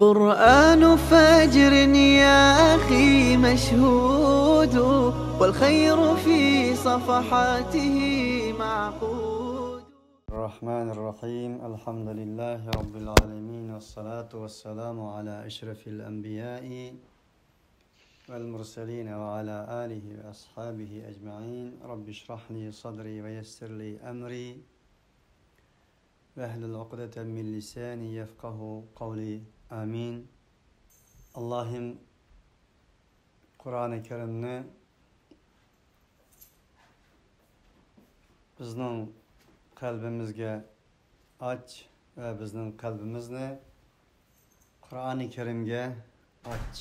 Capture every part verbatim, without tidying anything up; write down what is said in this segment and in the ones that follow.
قرآن فجر يا أخي مشهود، والخير في صفحاته معقود. الرحمن الرحيم. الحمد لله رب العالمين، والصلاة والسلام على أشرف الأنبياء والمرسلين وعلى آله وأصحابه أجمعين. رب اشرح لي صدري ويسر لي أمري واحلل عقدة من لساني يفقهوا قولي. آمين. ئاللاھىم، قۇرئانى كەرىمنى بىزنىڭ قەلبىمىزگە ئاچ ۋە بىزنىڭ قەلبىمىزنى قۇرئانى كەرىمگە ئاچ.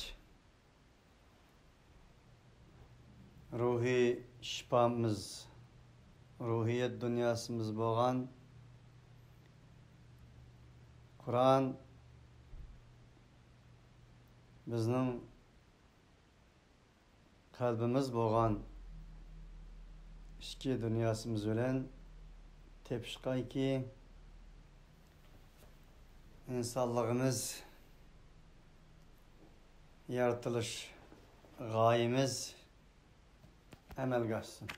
روھىي شىپامىز، روھىيەت دۇنياسىمىز بولغان قۇرئان بىزنىڭ قەلبىمىز بولغان ئىچكى دۇنياسىمىز بىلەن تېپىشقايكى، ئىنسانلىقىمىز، يارىتىلىش غايىمىز ئەمەلگە ئاشسۇن.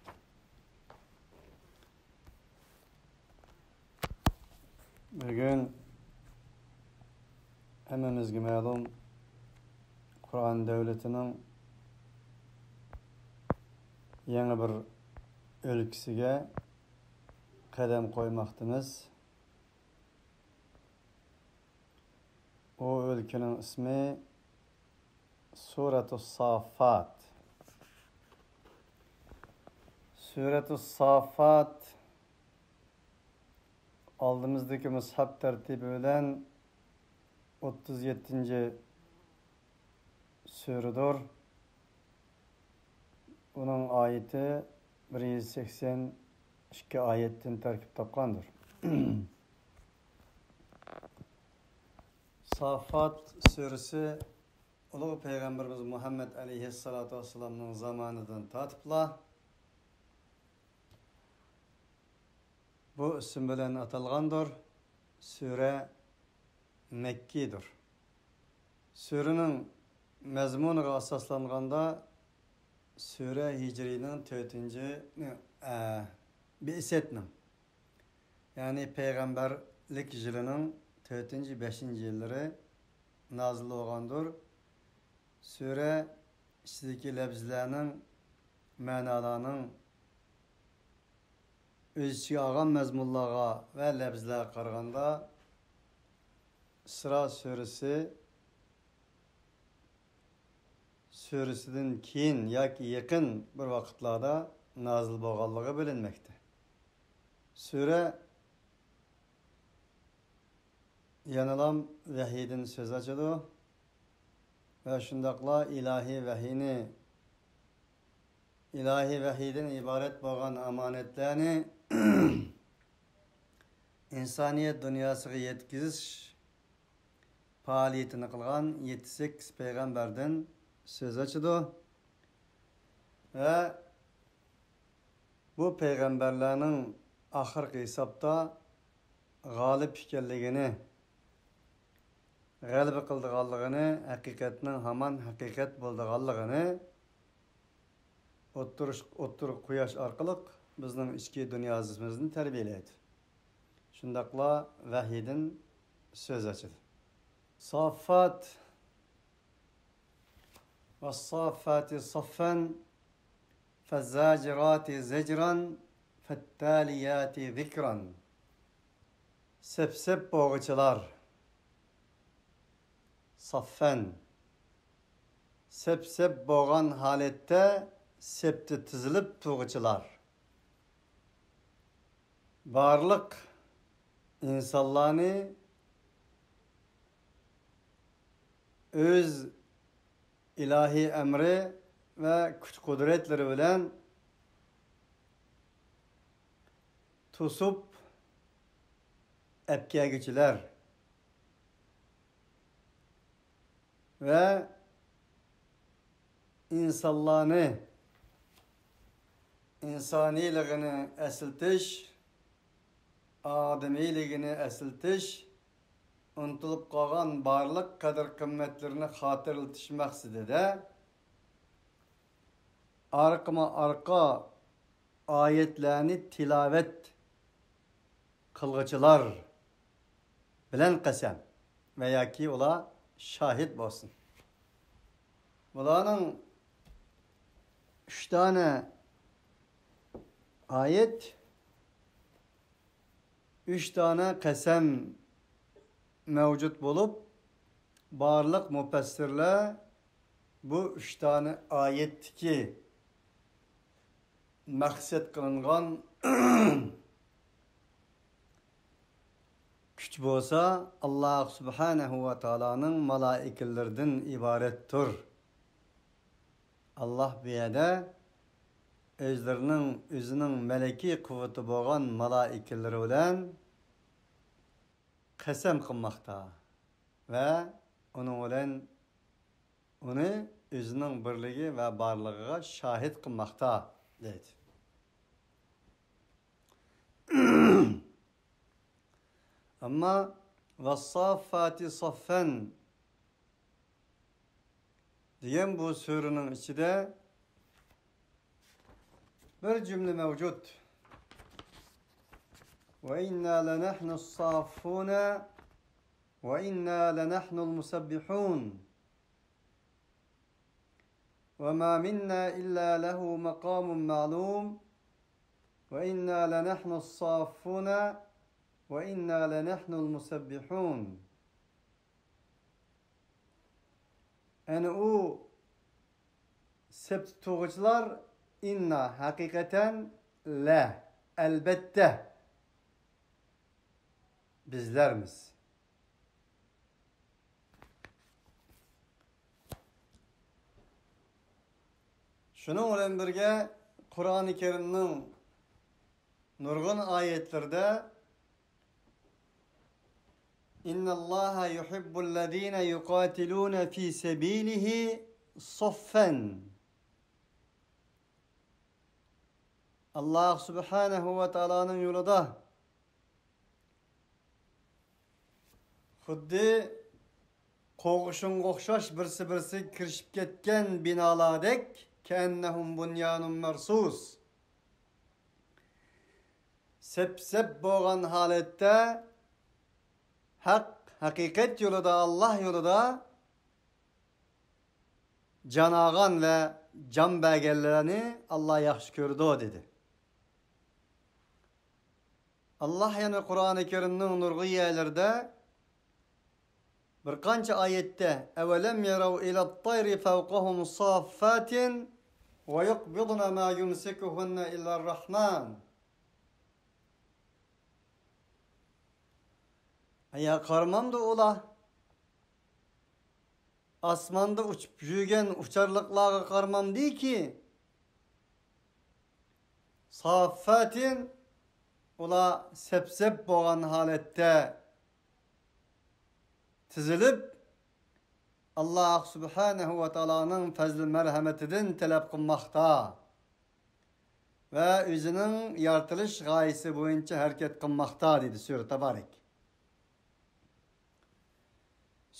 بۈگۈن ھەممىمىزگە مەلۇم، قۇرئان دۆلىتىنىڭ يېڭى بىر ئۆلكىسىگە قەدەم قويماقتىمىز. ئۇ ئۆلكىنىڭ ئىسمى سۈرەتۇس ساففات. سۈرەتۇس ساففات ئالدىمىزدىكى مۇسھەپ تەرتىپى بىلەن ئوتتۇز يەتتىنچى سۈرىدۇر. ئۇنىڭ ئايىتى بىر يۈز سەكسەن ئىككى ئايەتتىن تەركىب تاپقاندۇر. ساففات سۈرىسى ئۇلۇغ پەيغەمبىرىمىز مۇھەممەد ئەلەيھىسسالاتۇ ۋەسسالامنىڭ زامانىدىن تارتىپلا بۇ ئىسىم بىلەن ئاتالغاندۇر. سۈرە مەككىدۇر. سۈرىنىڭ مەزمۇنىغا ئاساسلانغاندا، سۈرە ھىجرىينىڭ تۆتىنچى، ئە، بىئسەتنىڭ، يەنى پەيغەمبەرلىك يىلىنىڭ تۆتىنچى، بەشىنچى يىللىرى نازىل بولغاندۇر. سۈرە ئىچىدىكى لەپزىلەرنىڭ، مەنالارنىڭ ئۆز ئىچىگە ئالغان مەزمۇنلارغا ۋە لەپزىلەرگە قارىغاندا، ئىسرا سۈرىسى سۈرىسىدىن كېيىن ياكى يېقىن بىر ۋاقىتلاردا نازىل بولغانلىقى بىلىنمەكتە. سۈرە يەنىلا ۋەھىيدىن سۆز ئاچىدۇ ۋە شۇنداقلا ئىلاھىي ۋەھىينى، ئىلاھىي ۋەھىيدىن ئىبارەت بولغان ئامانەتلەرنى ئىنسانىيەت دۇنياسىغا يەتكۈزۈش پائالىيىتىنى قىلغان يەتتە سەككىز پەيغەمبەردىن سۆز ئاچىدۇ ۋە بۇ پەيغەمبەرلەرنىڭ ئاخىرقى ھېسابتا غالىب ئىكەنلىكىنى، غەلىبە قىلىدىغانلىقىنى، ھەقىقەتنىڭ ھامان ھەقىقەت بولىدىغانلىقىنى ئوتتۇرىش-، ئوتتۇرىغا قويۇش ئارقىلىق بىزنىڭ ئىچكى دۇنياسىمىزنى تەربىيەلەيدۇ. شۇنداقلا ۋەھىيدىن سۆز ئاچىدۇ. سافات، ۋەسسافاتى سەففەن، فەززاجىراتى زەجران، فەتتالىياتى زىكران. سەپ-سەپ بوغىچىلار. سەففەن. سەپ-سەپ بولغان ھالەتتە سەپتە تىزىلىپ تۇرغۇچىلار. بارلىق ئىنسانلارنى ئۆز ئىلاھىي ئەمرى ۋە كۈچ-قۇدرەتلىرى بىلەن توسۇپ ئەپكەلگۈچىلەر ۋە ئىنسانلارنى، ئىنسانىيلىقىنى ئەسلىتىش، ئادىمىيلىكىنى ئەسلىتىش، ئۇنتۇلۇپ قالغان بارلىق قەدىر-قىممەتلىرىنى خاتىرىلىتىش مەقسىتىدە ئارقىمۇ-ئارقا ئايەتلەرنى تىلاۋەت قىلغۇچىلار بىلەن قەسەم ۋە ياكى ئۇلار شاھىت بولسۇن. بۇلارنىڭ ئۈچ دانە ئايەت، ئۈچ دانە قەسەم مەۋجۇت بولۇپ، بارلىق مۇپەسسىرلەر بۇ ئۈچ دانە ئايەتتىكى مەقسەت قىلىنغان كۈچ بولسا، ئاللاھ سۇبھانەھۇ ۋە تائالانىڭ مالائىكىلىرىدىن ئىبارەتتۇر. ئاللاھ بۇ يەردە ئۆزلىرىنىڭ، ئۆزىنىڭ مەلىكىي قۇۋۋىتى بولغان مالائىكىلىرى بىلەن قەسەم قىلماقتا ۋە ئۇنىڭ بىلەن ئۇنى ئۆزىنىڭ بىرلىكى ۋە بارلىقىغا شاھىت قىلماقتا، دەيدۇ. ئەمما ۋەسساففاتى سەففەن دېگەن بۇ سۈرىنىڭ ئىچىدە بىر جۈملە مەۋجۇت. وَإِنَّا لَنَحْنُ الصَّافُّونَ وَإِنَّا لَنَحْنُ الْمُسَبِّحُونَ. وَمَا مِنَّا إِلَّا لَهُ مَقَامٌ مَعْلُومٌ. وَإِنَّا لَنَحْنُ الصَّافُّونَ وَإِنَّا لَنَحْنُ الْمُسَبِّحُونَ. ئەنە ئۇ سەپ تۇتقۇچىلار، ئىننا، ھەقىقەتەن، لە، ئەلبەتتە، بىزلەرمىز. شۇنىڭ بىلەن بىرگە، قۇرئانى كەرىمنىڭ نۇرغۇن ئايەتلىرىدە، إِنَّ اللَّهَ يُحِبُّ الَّذِينَ يُقَاتِلُونَ فِي سَبِيلِهِ صَفًّا. ئاللاھ سۇبھانەھۇ ۋە تائالانىڭ يولىدا خۇددى قوغۇشۇنغا ئوخشاش بىرسى-بىرسىگە كىرىشىپ كەتكەن بىنالاردەك، كەئەننەھۇم بۇنيانۇن مەرسۇس. سەپ-سەپ بولغان ھالەتتە ھەق، ھەقىقەت يولىدا، ئاللاھ يولىدا جان ئالغان ۋە جان بەرگەنلەرنى ئاللاھ ياخشى كۆرىدۇ، دېدى. ئاللاھ يەنە قۇرئانى كەرىمنىڭ نۇرغۇن يەرلىرىدە بىر قانچە ئايەتتە، أَوَلَمْ يَرَوْا إِلَى الطَّيْرِ فَوْقَهُمْ صَافَّاتٍ وَيَقْبِضْنَ مَا يُمْسِكُهُنَّ إِلَّا الرَّحْمَنُ. ئايا، قارىمامدۇ ئۇلار؟ ئاسماندا ئۇچۇپ يۈرگەن ئۇچارلىقلارغا قارىمامدىكى، ساففاتىن، ئۇلار سەپسەپ بولغان ھالەتتە تىزىلىپ، ئاللاھ سۇبھانەھۇ ۋە تائالانىڭ پەزلى مەرھەمىتىدىن تەلەپ قىلماقتا ۋە ئۆزىنىڭ يارىتىلىش غايىسى بويىچە ھەرىكەت قىلماقتا، دېدى سۈرە تەبارەك.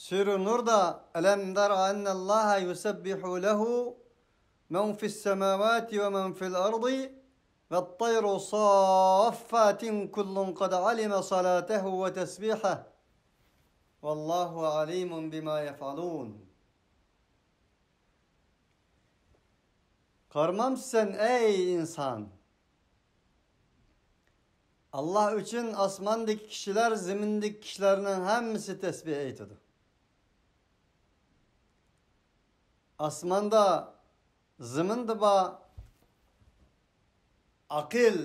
سۈرە نۇردا، أَلَمْ تَرَ أَنَّ اللَّهَ يُسَبِّحُ لَهُ مَنْ فِي السَّمَاوَاتِ وَمَنْ فِي الْأَرْضِ وَالطَّيْرُ صَافَّاتٍ كُلٌّ قَدْ عَلِمَ صَلَاتَهُ وَتَسْبِيحَهُ وَاللَّهُ عَلِيمٌ بِمَا يَفْعَلُونَ. قارىمامسەن، ئەي ئىنسان؟ ئاللاھ ئۈچۈن ئاسماندىكى كىشىلەر، زېمىندىكى كىشىلەرنىڭ ھەممىسى تەسبىھ ئېيتىدۇ. ئاسماندا، زېمىندا بار ئەقىل،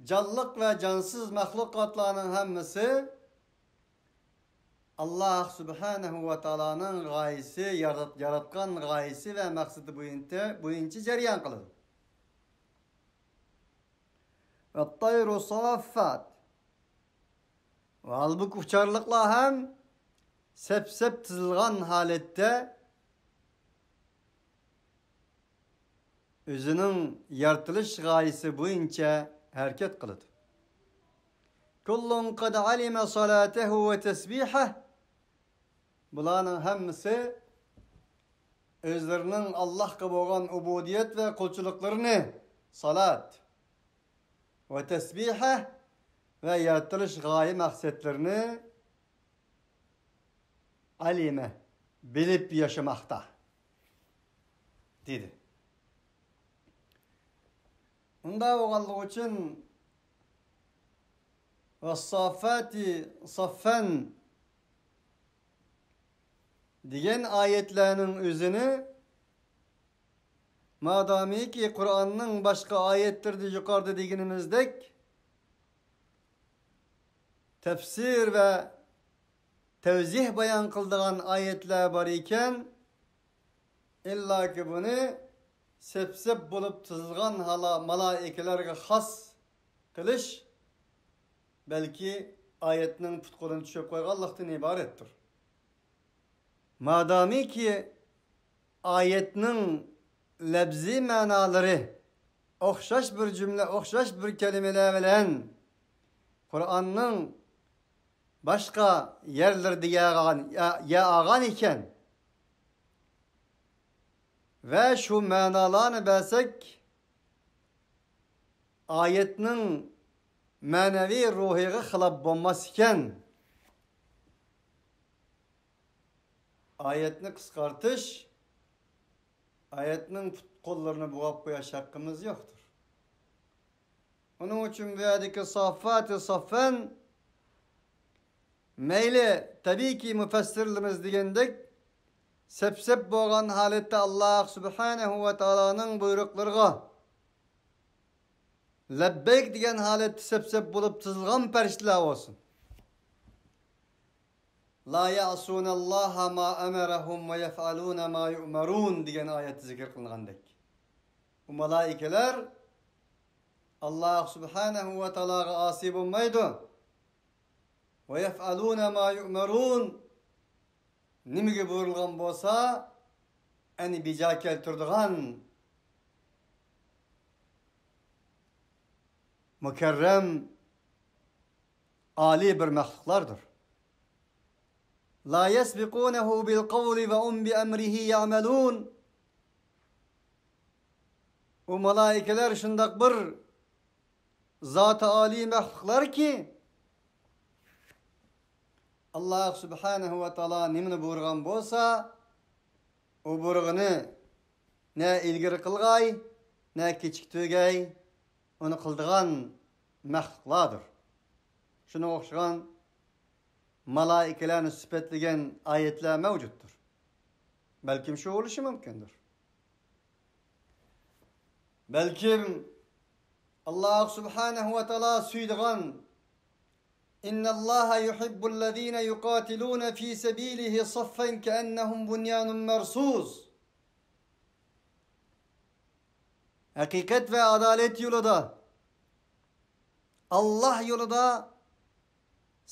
جانلىق ۋە جانسىز مەخلۇقاتلارنىڭ ھەممىسى ئاللاھ سۇبھانەھۇ ۋە تائالانىڭ غايىسى، يارات-، ياراتقان غايىسى ۋە مەقسىتى بويىنتە-، بويىچە جەريان قىلىدۇ. وَالطَّيْرُ صَافَّاتٍ. ھالبۇكى، ئۇچارلىقلار ھەم سەپسەپ تىزىلغان ھالەتتە ئۆزىنىڭ يارىتىلىش غايىسى بويىچە ھەرىكەت قىلىدۇ. كل قد علم صلاته وتسبيحه. بۇلارنىڭ ھەممىسى ئۆزلىرىنىڭ ئاللاھقا بولغان ئۇبۇدىيەت ۋە قۇلچىلىقلىرىنى، سالات ۋە تەسبىھە ۋە يارىتىلىش غايە مەقسەتلىرىنى ئەلىمە، بىلىپ ياشىماقتا، دېدى. ئۇنداق بولغانلىقى ئۈچۈن، «والصافات صفا» دېگەن ئايەتلەرنىڭ ئۆزىنى، مادامىكى قۇرئاننىڭ باشقا ئايەتلىرىدە يۇقىرىدا دېگىنىمىزدەك تەپسىر ۋە تەۋزىھ بايان قىلىدىغان ئايەتلەر بار ئىكەن، ئىللاكى بۇنى سەپسەپ بولۇپ تىزىلغان ھالا-، مالائىكىلەرگە خاس قىلىش بەلكى ئايەتنىڭ پۇت-قولىنى چۈشۈرۈپ قويغانلىقتىن ئىبارەتتۇر. مادامىكى ئايەتنىڭ لەپزىي مەنالىرى ئوخشاش بىر جۈملە، ئوخشاش بىر كەلىمىلەر بىلەن قۇرئاننىڭ باشقا يەرلىرىدە يەر ئالغان، يە-، يەر ئالغان ئىكەن ۋە شۇ مەنالارنى بەرسەك، ئايەتنىڭ مەنىۋى روھىغا خىلاپ بولماس ئىكەن. ئايەتنى قىسقارتىش، ئايەتنىڭ پۇت-قوللىرىنى بوغاپ قويۇش ھەققىمىز يوقتۇر. ئۇنىڭ ئۈچۈن بۇ يەردىكى ساففاتى ساففەن، مەيلى، تەبىئىيكى، مۇپەسسىرلىرىمىز دېگەندەك، سەپسەپ بولغان ھالەتتە ئاللاھ سۇبھانەھۇ ۋە تائالانىڭ بۇيرۇقلىرىغا لەببەيك دېگەن ھالەتتە سەپسەپ بولۇپ تىزىلغان پەرىشتىلەر بولسۇن. «لا يعصون الله ما أمرهم ويفعلون ما يؤمرون» دېگەن ئايەتتە زىكىر قىلىنغاندەك، ئۇ مالائىكىلەر ئاللاھ سۇبھانەھۇ ۋە تائالاغا ئاسىي بولمايدۇ. «ويفعلون ما يؤمرون» نېمىگە بۇيرۇلغان بولسا، ئەنە بىجا كەلتۈرىدىغان مۇكەررەم، ئالىي بىر مەخلۇقلاردۇر. «لا يسبقونه بالقول وهم بأمره يعملون». ئۇ مالائىكىلەر شۇنداق بىر زاتى ئالىي مەخلۇقلاركى، ئاللاھ سۇبھانەھۇ ۋە تائالا نېمىنى بۇيرۇغان بولسا، ئۇ بۇيرۇغىنى نە ئىلگىرى قىلغاي، نە كېچىكتۈرگەي، ئۇنى قىلىدىغان مەخلۇقلاردۇر. شۇنىڭغا ئوخشىغان مالائىكىلەرنى سۈپەتلىگەن ئايەتلەر مەۋجۇتتۇر. بەلكىم شۇ بولۇشى مۇمكىندۇر. بەلكىم ئاللاھ سۇبھانەھۇ ۋە تائالا سۆيىدىغان، «إن الله يحب الذين يقاتلون في سبيله صفا كأنهم بنيان مرصوص». ھەقىقەت ۋە ئادالەت يولىدا، ئاللاھ يولىدا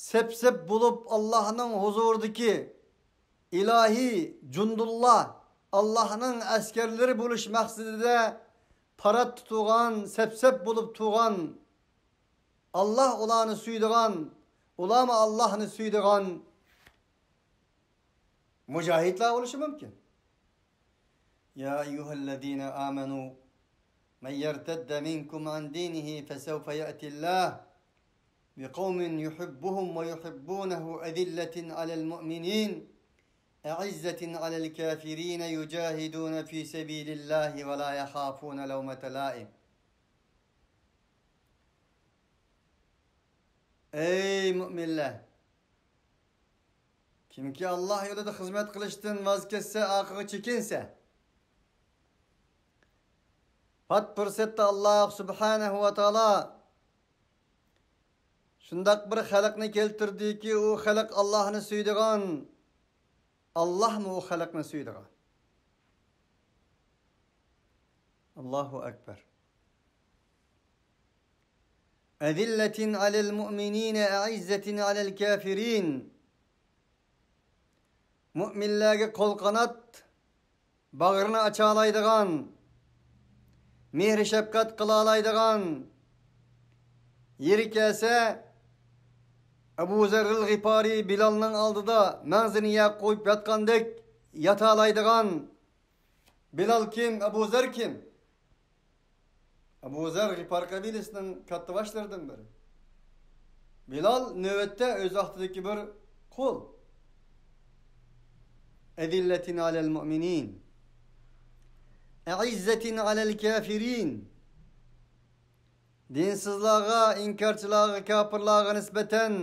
سەپسەپ بولۇپ، ئاللاھنىڭ ھۇزۇرىدىكى ئىلاھىي جۇندۇللا، ئاللاھنىڭ ئەسكەرلىرى بولۇش مەقسىتىدە پارات تۇتۇلغان، سەپسەپ بولۇپ تۇرغان، ئاللاھ ئۇلارنى سۆيىدىغان، ئۇلارمۇ ئاللاھنى سۆيىدىغان مۇجاھىدلار بولۇشى مۇمكىن. يا أيها الذين آمنوا من يرتد منكم عن دينه فسوف يأتي الله بقوم يحبهم ويحبونه أذلة على المؤمنين أعزة على الكافرين يجاهدون في سبيل الله ولا يخافون لومة لائم. ئەي مۆمىنلەر! كىمكى ئاللاھ يولىدا خىزمەت قىلىشتىن ۋاز كەچسە، ئارقىغا چېكىنسە، پات پۇرسەتتە ئاللاھ سۇبھانەھۇ ۋە تائالا شۇنداق بىر خەلقنى كەلتۈردىكى، ئۇ خەلق ئاللاھنى سۆيىدىغان، ئاللاھمۇ ئۇ خەلقنى سۆيىدىغان. ئاللاھۇ ئەكبەر. أذلة على المؤمنين أعزة على الكافرين. مۆمىنلەرگە قول قانات، باغرىنى ئاچالايدىغان، مېھرى شەپقەت قىلالايدىغان، يېرى كەلسە، ئەبۇ زەررىل غىپارى بىلالنىڭ ئالدىدا مەڭزىنى يەرگە قويۇپ ياتقاندەك ياتالايدىغان. بىلال كىم؟ ئەبۇ زەر كىم؟ ئەبۇ زەر غىپار قەبىلىسىنىڭ كاتتىباشلىرىدىن بىرى. بىلال نۆۋەتتە ئۆز ۋاقتىدىكى بىر قۇل. ئەزىللەتىن ئەلەل مۇئمىنىن، ئەئىززەتىن ئەلەل كافىرىن. دىنسىزلارغا، ئىنكارچىلارغا، كاپىرلارغا نىسبەتەن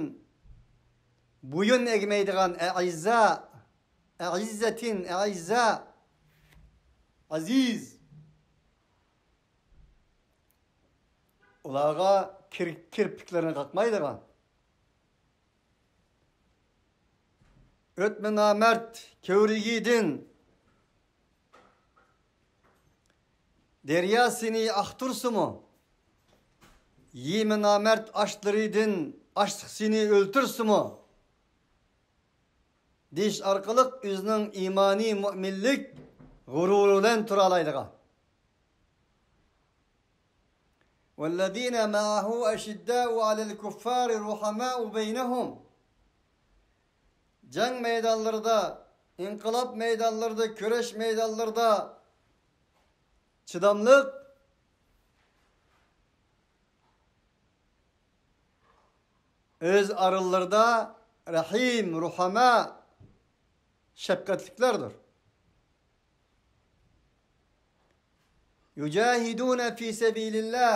بويۇن ئەگمەيدىغان. ئەئىززە، ئەئىززەتىن، ئەئىززە، ئەزىز. ئۇلارغا كىر-، كىرپىكلىرىنى قاقمايدىغان. ئۆتمە نامەرد كۆۋرۈكىدىن دەريا سېنى ئاقتۇرسىمۇ، يېمە نامەرد ئاشلىرىدىن ئاشلىق سېنى ئۆلتۈرسىمۇ، دېيىش ئارقىلىق ئۆزىنىڭ ئىمانىي مۆمىنلىك غۇرۇرى بىلەن تۇرالايدىغان. والذين معه أشداء على الكفار رحماء بينهم. جەڭ مەيدانلىرىدا، ئىنقىلاب مەيدانلىرىدا، كۈرەش مەيدانلىرىدا چىداملىق، ئۆز ئارىلىرىدا رەھىم، رۇھەما، شەپقەتلىكلەردۇر. يجاهدون في سبيل الله.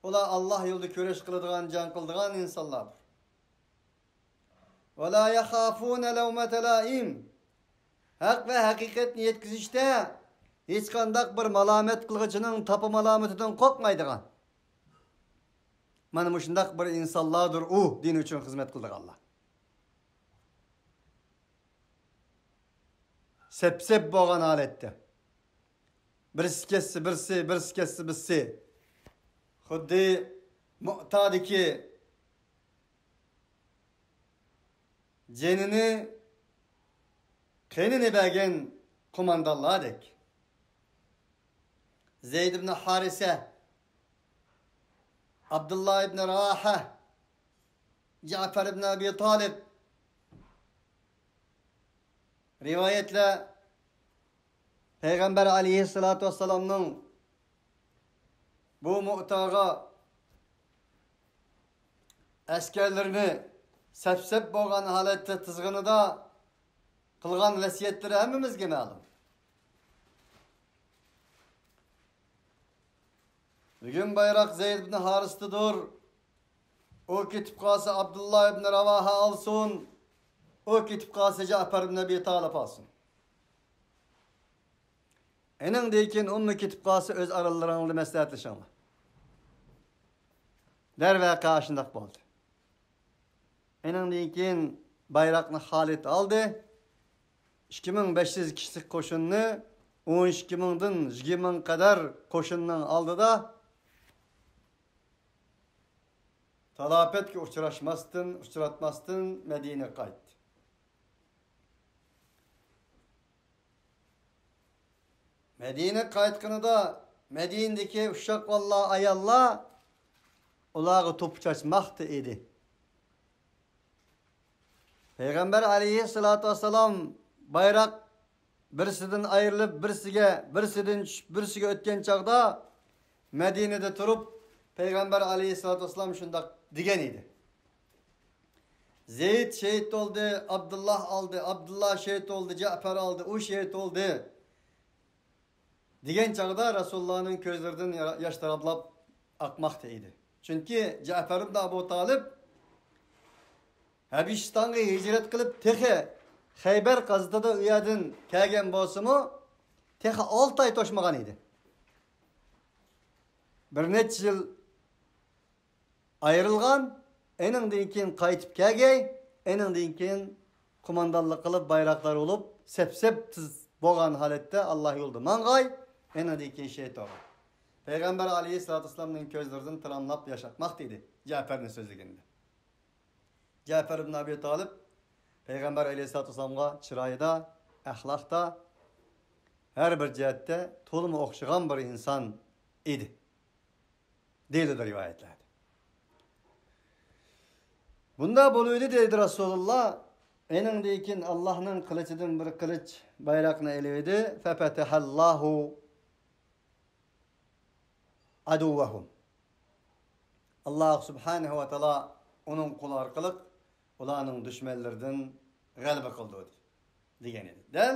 ئۇلار ئاللاھ يولىدا كۈرەش قىلىدىغان، جەڭ قىلىدىغان ئىنسانلاردۇر. ولا يخافون لومة لائم. ھەق ۋە ھەقىقەتنى يەتكۈزۈشتە ھېچقانداق بىر مالامەت قىلغۇچىنىڭ تاپا مالامىتىدىن قورقمايدىغان. مانا مۇشۇنداق بىر ئىنسانلاردۇر ئۇ، دىن ئۈچۈن خىزمەت قىلىدىغانلار. سەپسەپ بولغان ھالەتتە. بىرسى كەتسە بىرسى، بىرسى كەتسە بىرسى. خۇددى مۇئتادىكى جېنىنى، قېنىنى بەرگەن قوماندانلاردەك. زەيد ئىبن ھارىسە، ئابدۇللا ئىبن راۋاھە، جەئپەر ئىبن ئەبى تالىپ. رىۋايەتلەر پەيغەمبەر ئەلەيھىسسالاتۇ ۋەسسالامنىڭ بۇ مۇئتاغا ئەسكەرلىرىنى سەپسەپ بولغان ھالەتتە تىزغىنىدا قىلغان ۋەسىيەتلىرى ھەممىمىزگە مەلۇم. بۈگۈن بايراق زەيد ئىبن ھارىستىدۇر. ئۇ كېتىپ قالسا، ئابدۇللا ئىبن راۋاھە ئالسۇن. ئۇ كېتىپ قالسا، جەئپەر ئىبن ئەبى تالىپ ئالسۇن. ئېنىڭدىن كېيىن ئۇمۇ كېتىپ قالسا، ئۆز ئارىلىرىڭلاردا مەسلىھەتلىشىڭلار. دەرۋەقە، ئاشۇنداق بولدى. ئېنىڭدىن كېيىن بايراقنى خالىد ئالدى. ئىككى مىڭ بەش يۈز كىشىلىك قوشۇننى، ئون ئىككى مىڭدىن يىگىرمە مىڭ قەدەر قوشۇننىڭ ئالدىدا تالاپەتكە ئۇچراشماستىن، ئۇچراتماستىن مەدىنىگە قايتتى. مەدىنىگە قايتقىنىدا مەدىنىدىكى ئۇششاق بالىلار، ئاياللار ئۇلارغا توپا چاچماقتا ئىدى. پەيغەمبەر ئەلەيھىسسالاتۇ ۋەسسالام بايراق بىرسىدىن ئايرىلىپ، بىرسىگە، بىرسىدىن چۈشۈپ، بىرسىگە ئۆتكەن چاغدا مەدىنىدە تۇرۇپ، پەيغەمبەر ئەلەيھىسسالاتۇ ۋەسسالام شۇنداق دېگەن ئىدى. زەيد شېھىت بولدى، ئابدۇللا ئالدى، ئابدۇللا شېھىت بولدى، جەئپەر ئالدى، ئۇ شېھىت بولدى، دېگەن چاغدا رەسۇلۇللانىڭ كۆزلىرىدىن يا-، ياش تاراملاپ ئاقماقتا ئىدى. چۈنكى جەئپەر ئىبن ئەبۇ تالىپ ھەبىشىستانغا ھىجرەت قىلىپ، تېخى خەيبەر غازىتىدا ئۇ يەردىن كەلگەن بولسىمۇ، تېخى ئالتە ئاي توشمىغان ئىدى. بىر نەچچە يىل ئايرىلغان، ئېنىڭدىن كېيىن قايتىپ كەلگەي، ئېنىڭدىن كېيىن قوماندانلىق قىلىپ، بايراقدار بولۇپ، سەپسەپ تىز بولغان ھالەتتە ئاللا يولىدا ماڭغاي، ئېنىڭدىن كېيىن شېھىت بولغان. پەيغەمبەر ئەلەيھىسسالاتۇ ۋەسسالامنىڭ كۆزلىرىدىن تاراملاپ ياش ئاقماقتا ئىدى، جەپەرنى سۆزلىگىنىدە. جەپەر ئىبن ئەبى تالىپ پەيغەمبەر ئەلەيھىسسالاتۇ ۋەسسالامغا چىرايىدا، ئەخلاقتا، ھەر بىر جەھەتتە تولىمۇ ئوخشىغان بىر ئىنسان ئىدى، دېيىلىدۇ رىۋايەتلەردە. بۇنداق بولۇۋىدى دەيدۇ رەسۇلۇللا. ئېنىڭدىن كېيىن ئاللاھنىڭ قىلىچىدىن بىر قىلىچ بايراقنى ئېلىۋىدى. فەپەتەھەللاھۇ ئەدۇۋۋەھۇم. ئاللاھ سۇبھانەھۇ ۋە تائالا ئۇنىڭ قولى ئارقىلىق ئۇلارنىڭ دۈشمەنلىرىدىن غەلىبە قىلدۇردى دېگەن ئىدى. دەل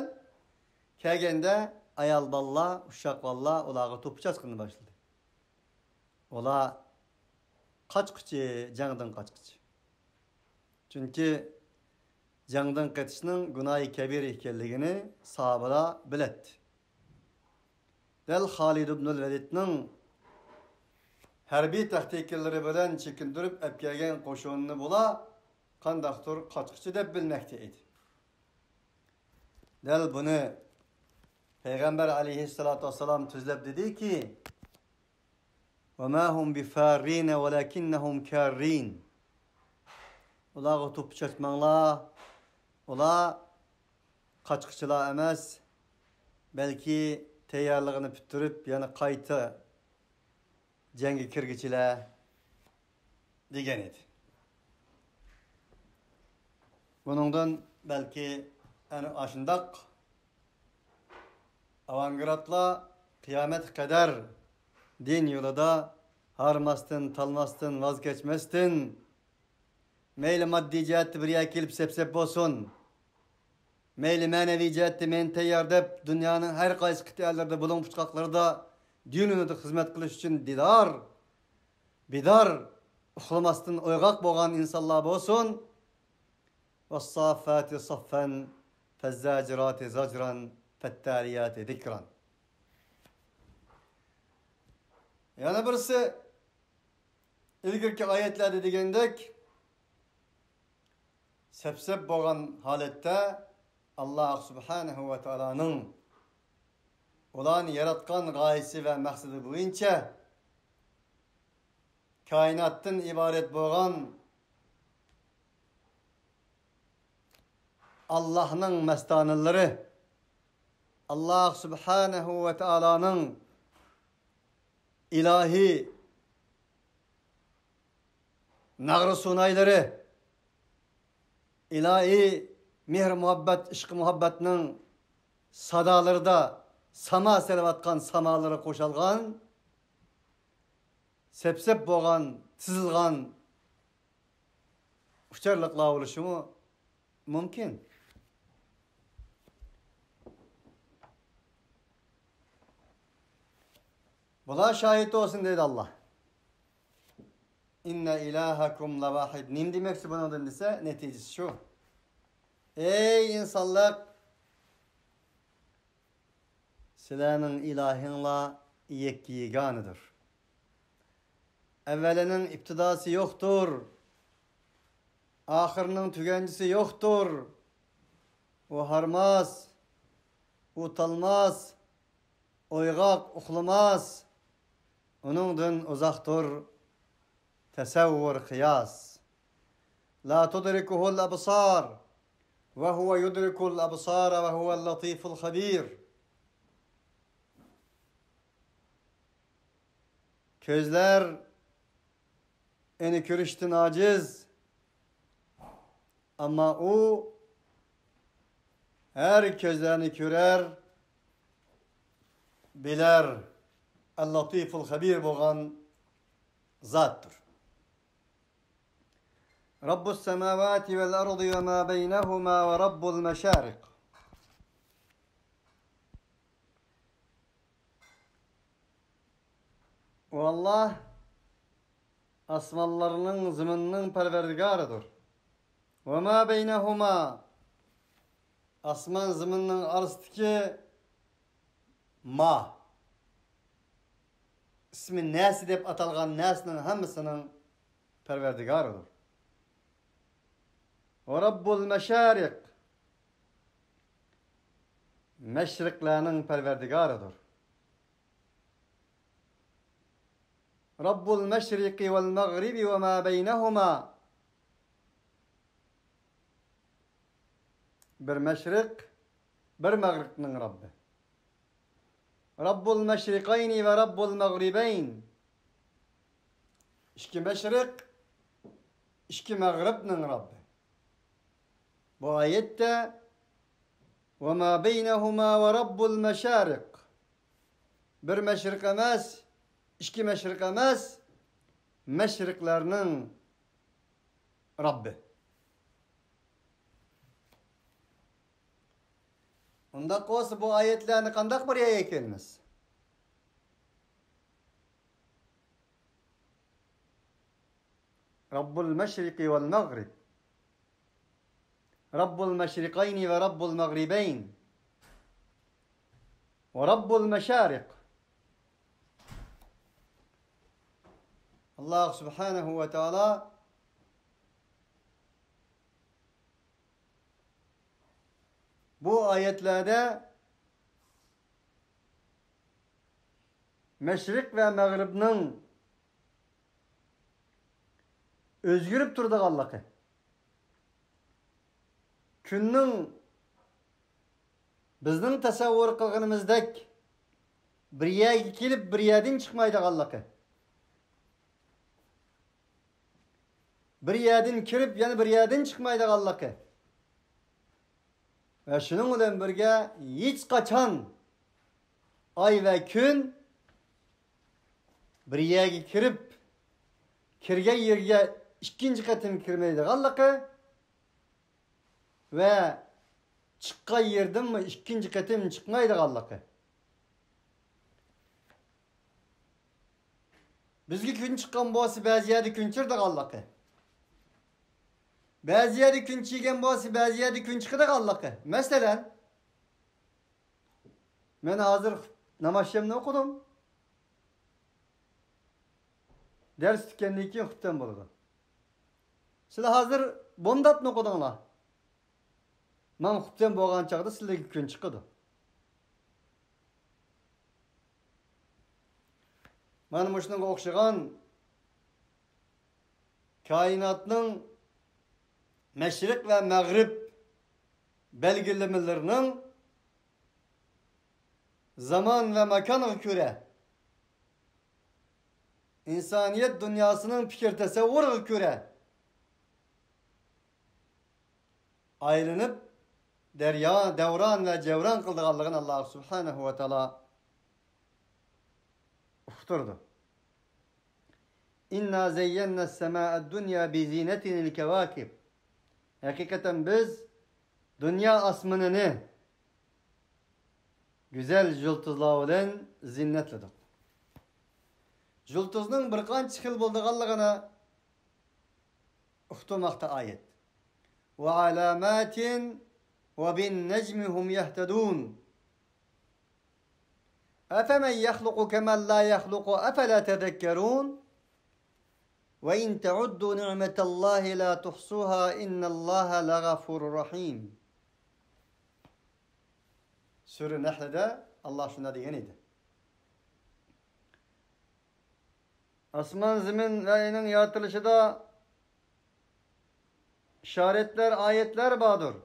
كەلگەندە ئايال بالىلار، ئۇششاق بالىلار ئۇلارغا توپا چاچقىلى باشلىدى. ئۇلار قاچقۇچى، جەڭدىن قاچقۇچى. چۈنكى جەڭدىن قېچىشنىڭ گۇناھى كەبىرە ئىكەنلىكىنى ساھابىلار بىلەتتى. دەل خالىد ئىبنۇل ۋەلىدنىڭ ھەربىي تاكتىكىلىرى بىلەن چېكىندۈرۈپ ئەپ كەلگەن قوشۇنىنى بۇلار قانداقتۇر قاچقۇچى دەپ بىلمەكتە ئىدى. دەل بۇنى پەيغەمبەر ئەلەيھىسسالاتۇ ۋەسسالام تۈزلەپ دېدىكى، وما هم بفارين ولكنهم كارين. ئۇلارغا توپا چاچماڭلار. ئۇلار قاچقۇچىلار ئەمەس، بەلكى تەييارلىقىنى پۈتتۈرۈپ، يەنە قايتا جەڭگە كىرگۈچىلەر دېگەن ئىدى. بۇنىڭدىن بەلكى ئەنە ئاشۇنداق ئاۋانگرادلار قىيامەتكە قەدەر دىن يولىدا ھارماستىن، تالماستىن، ۋاز كەچمەستىن، مەيلى ماددىي جەھەتتە بىر يەرگە كېلىپ سەپ-سەپ بولسۇن، مەيلى مەنىۋى جەھەتتە مەن تەييار دەپ، دۇنيانىڭ ھەر قايسى قىتئەلىرىدە، بۇلۇڭ پۇچقاقلىرىدا دىن يولىدا خىزمەت قىلىش ئۈچۈن دىدار، بىدار، ئۇخلىماستىن ئويغاق بولغان ئىنسانلار بولسۇن. والصافات صفا فالزاجرات زجرا فالتاليات ذكرا. يەنە بىرسى، ئىلگىرىكى ئايەتلەردە دېگەندەك، سەپسەپ بولغان ھالەتتە ئاللاھ سۇبھانەھۇ ۋە تائالانىڭ ئۇلارنى ياراتقان غايىسى ۋە مەقسىتى بويىچە كائىناتتىن ئىبارەت بولغان ئاللاھنىڭ مەستانىلىرى، ئاللاھ سۇبھانەھۇ ۋە تائالانىڭ ئىلاھىي ناغرا سۇنايلىرى، ئىلاھىي مېھىر-مۇھەببەت، ئىشقى-مۇھەببەتنىڭ سادالىرىدا ساما سېلىۋاتقان سامالىرى قوشالغان، سەپسەپ بولغان، تىزىلغان ئۇچارلىقلار بولۇشىمۇ مۇمكىن. بۇلار شاھىت بولسۇن دەيدۇ ئاللاھ. إن إلهكم لواحد. نېمە دېمەكچى بۇنىڭدىن دېسە، نەتىجىسى شۇ. ئەي ئىنسانلىق! سىلەرنىڭ ئىلاھىڭلار يەككە يېگانىدۇر. ئەۋۋەلىنىڭ ئىپتىداسى يوقتۇر. ئاخىرىنىڭ تۈگەنچىسى يوقتۇر. ئۇ ھارماس، ئۇ تالماس، ئويغاق، ئۇخلىماس. ئۇنىڭدىن ئۇزاقتۇر تەسەۋۋۇر، قىياس. لا تدركه الأبصار وهو يدرك الأبصار وهو اللطيف الخبير. كۆزلەر ئۇنى كۆرۈشتىن ئاجىز. ئەمما ئۇ ھەر كۆزلەرنى كۆرەر، بىلەر، ئەل-لەتىفۇل خەبىر بولغان زاتتۇر. رب السماوات والأرض وما بينهما ورب المشارق. ئۇ ئاللاھ ئاسمانلارنىڭ، زېمىننىڭ پەرۋەردىگارىدۇر. وما بينهما، ئاسمان زېمىننىڭ ئارىسىدىكى ما، ئىسمى نەسى دەپ ئاتالغان نەرسىنىڭ ھەممىسىنىڭ پەرۋەردىگارىدۇر. ورب المشارق، مەشرىقلەرنىڭ پەرۋەردىگارىدۇر. رب المشرق والمغرب وما بينهما. بىر مەشرىق، بىر مەغرىبنىڭ رەببى. رب المشرقين ورب المغربين. ئىككى مەشرىق، ئىككى مەغرىبنىڭ رەببى. بۇ ئايەتتە «وما بينهما ورب المشارق»، بىر مەشرىق ئەمەس، ئىككى مەشرىق ئەمەس، مەشرىقلەرنىڭ رەببى. ئۇنداق بولسا بۇ ئايەتلەرنى قانداق بىر يەرگە كېلىمىز؟ رب المشرق والمغرب. رب المشرقين ورب المغربين ورب المشارق. ئاللاھ سۇبھانەھۇ ۋە تائالا بۇ ئايەتلەردە مەشرىق ۋە مەغرىبنىڭ ئۆزگىرىپ تۇرىدىغانلىقى، كۈننىڭ بىزنىڭ تەسەۋۋۇر قىلغىنىمىزدەك بىر يەرگە كېلىپ، بىر يەردىن چىقمايدىغانلىقى، بىر يەردىن كىرىپ، يەنە بىر يەردىن چىقمايدىغانلىقى ۋە شۇنىڭ بىلەن بىرگە ھېچقاچان ئاي ۋە كۈن بىر يەرگە كىرىپ، كىرگەن يېرىگە ئىككىنچى قېتىم كىرمەيدىغانلىقى ۋە چىققان يېرىدىنمۇ ئىككىنچى قېتىم چىقمايدىغانلىقى. بىزگە كۈن چىققان بولسا، بەزى يەردە كۈن چىقىدىغانلىقى، بەزى يەردە كۈن چىققان بولسا، بەزى يەردە كۈن چىقىدىغانلىقى. مەسىلەن، مەن ھازىر نامازشەمنى ئوقۇدۇم. دەرس پۈتكەندىن كېيىن خۇپتەن بولىدۇ. سىلەر ھازىر بامداتنى ئوقۇدۇڭلار. ماڭا خۇپتەن بولغان چاغدا سىلەرگە كۈن چىقىدۇ. مانا مۇشۇنىڭغا ئوخشىغان كائىناتنىڭ مەشرىق ۋە مەغرىب بەلگىلىمىلىرىنىڭ زامان ۋە ماكانغا كۆرە، ئىنسانىيەت دۇنياسىنىڭ پىكىر تەسەۋۋۇرىغا كۆرە ئايلىنىپ، دەريا دەۋران ۋە جەۋران قىلىدىغانلىقىنى ئاللاھ سۇبھانەھۇ ۋە تائالا ئۇقتۇرىدۇ. إنا زينا السماء الدنيا بزينة الكواكب. ھەقىقەتەن بىز دۇنيا ئاسمىنىنى گۈزەل يۇلتۇزلار بىلەن زىننەتلىدۇق. يۇلتۇزنىڭ بىر قانچە خىل بولىدىغانلىقىنى ئۇقتۇرماقتا ئايەت. وعلامات وبالنجم هم يهتدون. أفمن يخلق كمن لا يخلق أفلا تذكرون. وإن تعدوا نعمة الله لا تحصوها إن الله لغفور رحيم. سۈرە نەھلدە ئاللاھ شۇنداق دېگەن ئىدى. ئاسمان، زېمىن ۋە ئاينىڭ يارىتىلىشىدا ئىشارەتلەر، ئايەتلەر باردۇر.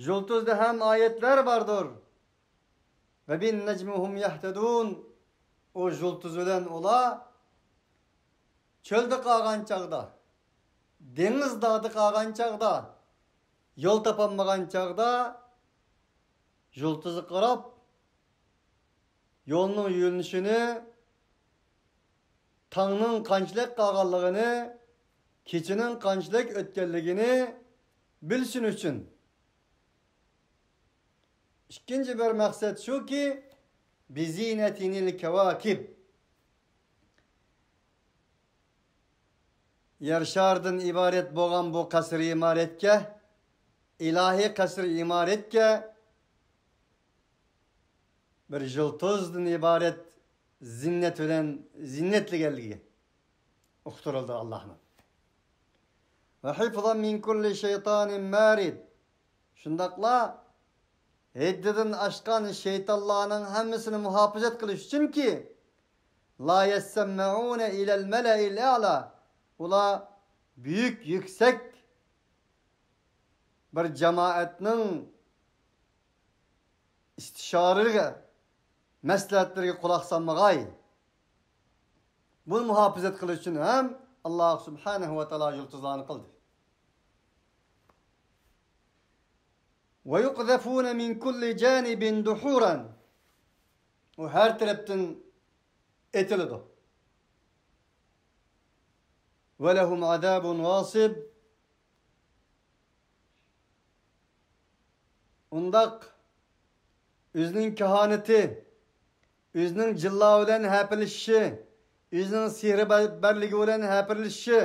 يۇلتۇزدا ھەم ئايەتلەر باردۇر. وبالنجم هم يهتدون. ئۇ يۇلتۇز بىلەن ئۇلار چۆلدە قالغان چاغدا، دېڭىز داغدا قالغان چاغدا، يول تاپالمىغان چاغدا يۇلتۇزغا قاراپ، يولنىڭ يۆنىلىشىنى، تاڭنىڭ قانچىلىك قالغانلىقىنى، كېچىنىڭ قانچىلىك ئۆتكەنلىكىنى بىلسۇن ئۈچۈن. ئىككىنچى بىر مەقسەت شۇكى، بزينة الكواكب. يەر شارىدىن ئىبارەت بولغان بۇ قەسرى ئىمارەتكە، ئىلاھىي قەسرى ئىمارەتكە بىر يۇلتۇزدىن ئىبارەت زىننەت بىلەن زىننەتلىگەنلىكى ئۇقتۇرۇلدى ئاللاھنىڭ. وحفظا من كل شيطان مارد. شۇنداقلا ھەددىدىن ئاشقان شەيتانلارنىڭ ھەممىسىنى مۇھاپىزەت قىلىش ئۈچۈنكى، لا يسمعون إلى الملأ الأعلى، ئۇلار بۈيۈك، يۈكسەك بىر جامائەتنىڭ ئىستىشارىلىرىگە، مەسلىھەتلىرىگە قۇلاق سالمىغاي. بۇنى مۇھاپىزەت قىلىش ئۈچۈن ھەم ئاللاھ سۇبھانەھۇ ۋە تائالا يۇلتۇزلارنى قىلدى. وَيُقْذَفُونَ مِنْ كُلِّ جَانِبٍ دُحُورًا. ئۇ ھەر تەرەپتىن ئېتىلىدۇ. وَلَهُمْ عَذَابٌ وَاصِبٌ. ئۇنداق ئۆزىنىڭ كاھانىتى، ئۆزىنىڭ جىنلار بىلەن ھەپىلىشىشى، ئۆزىنىڭ سېھرىبەرلىكى بىلەن ھەپىلىشىشى،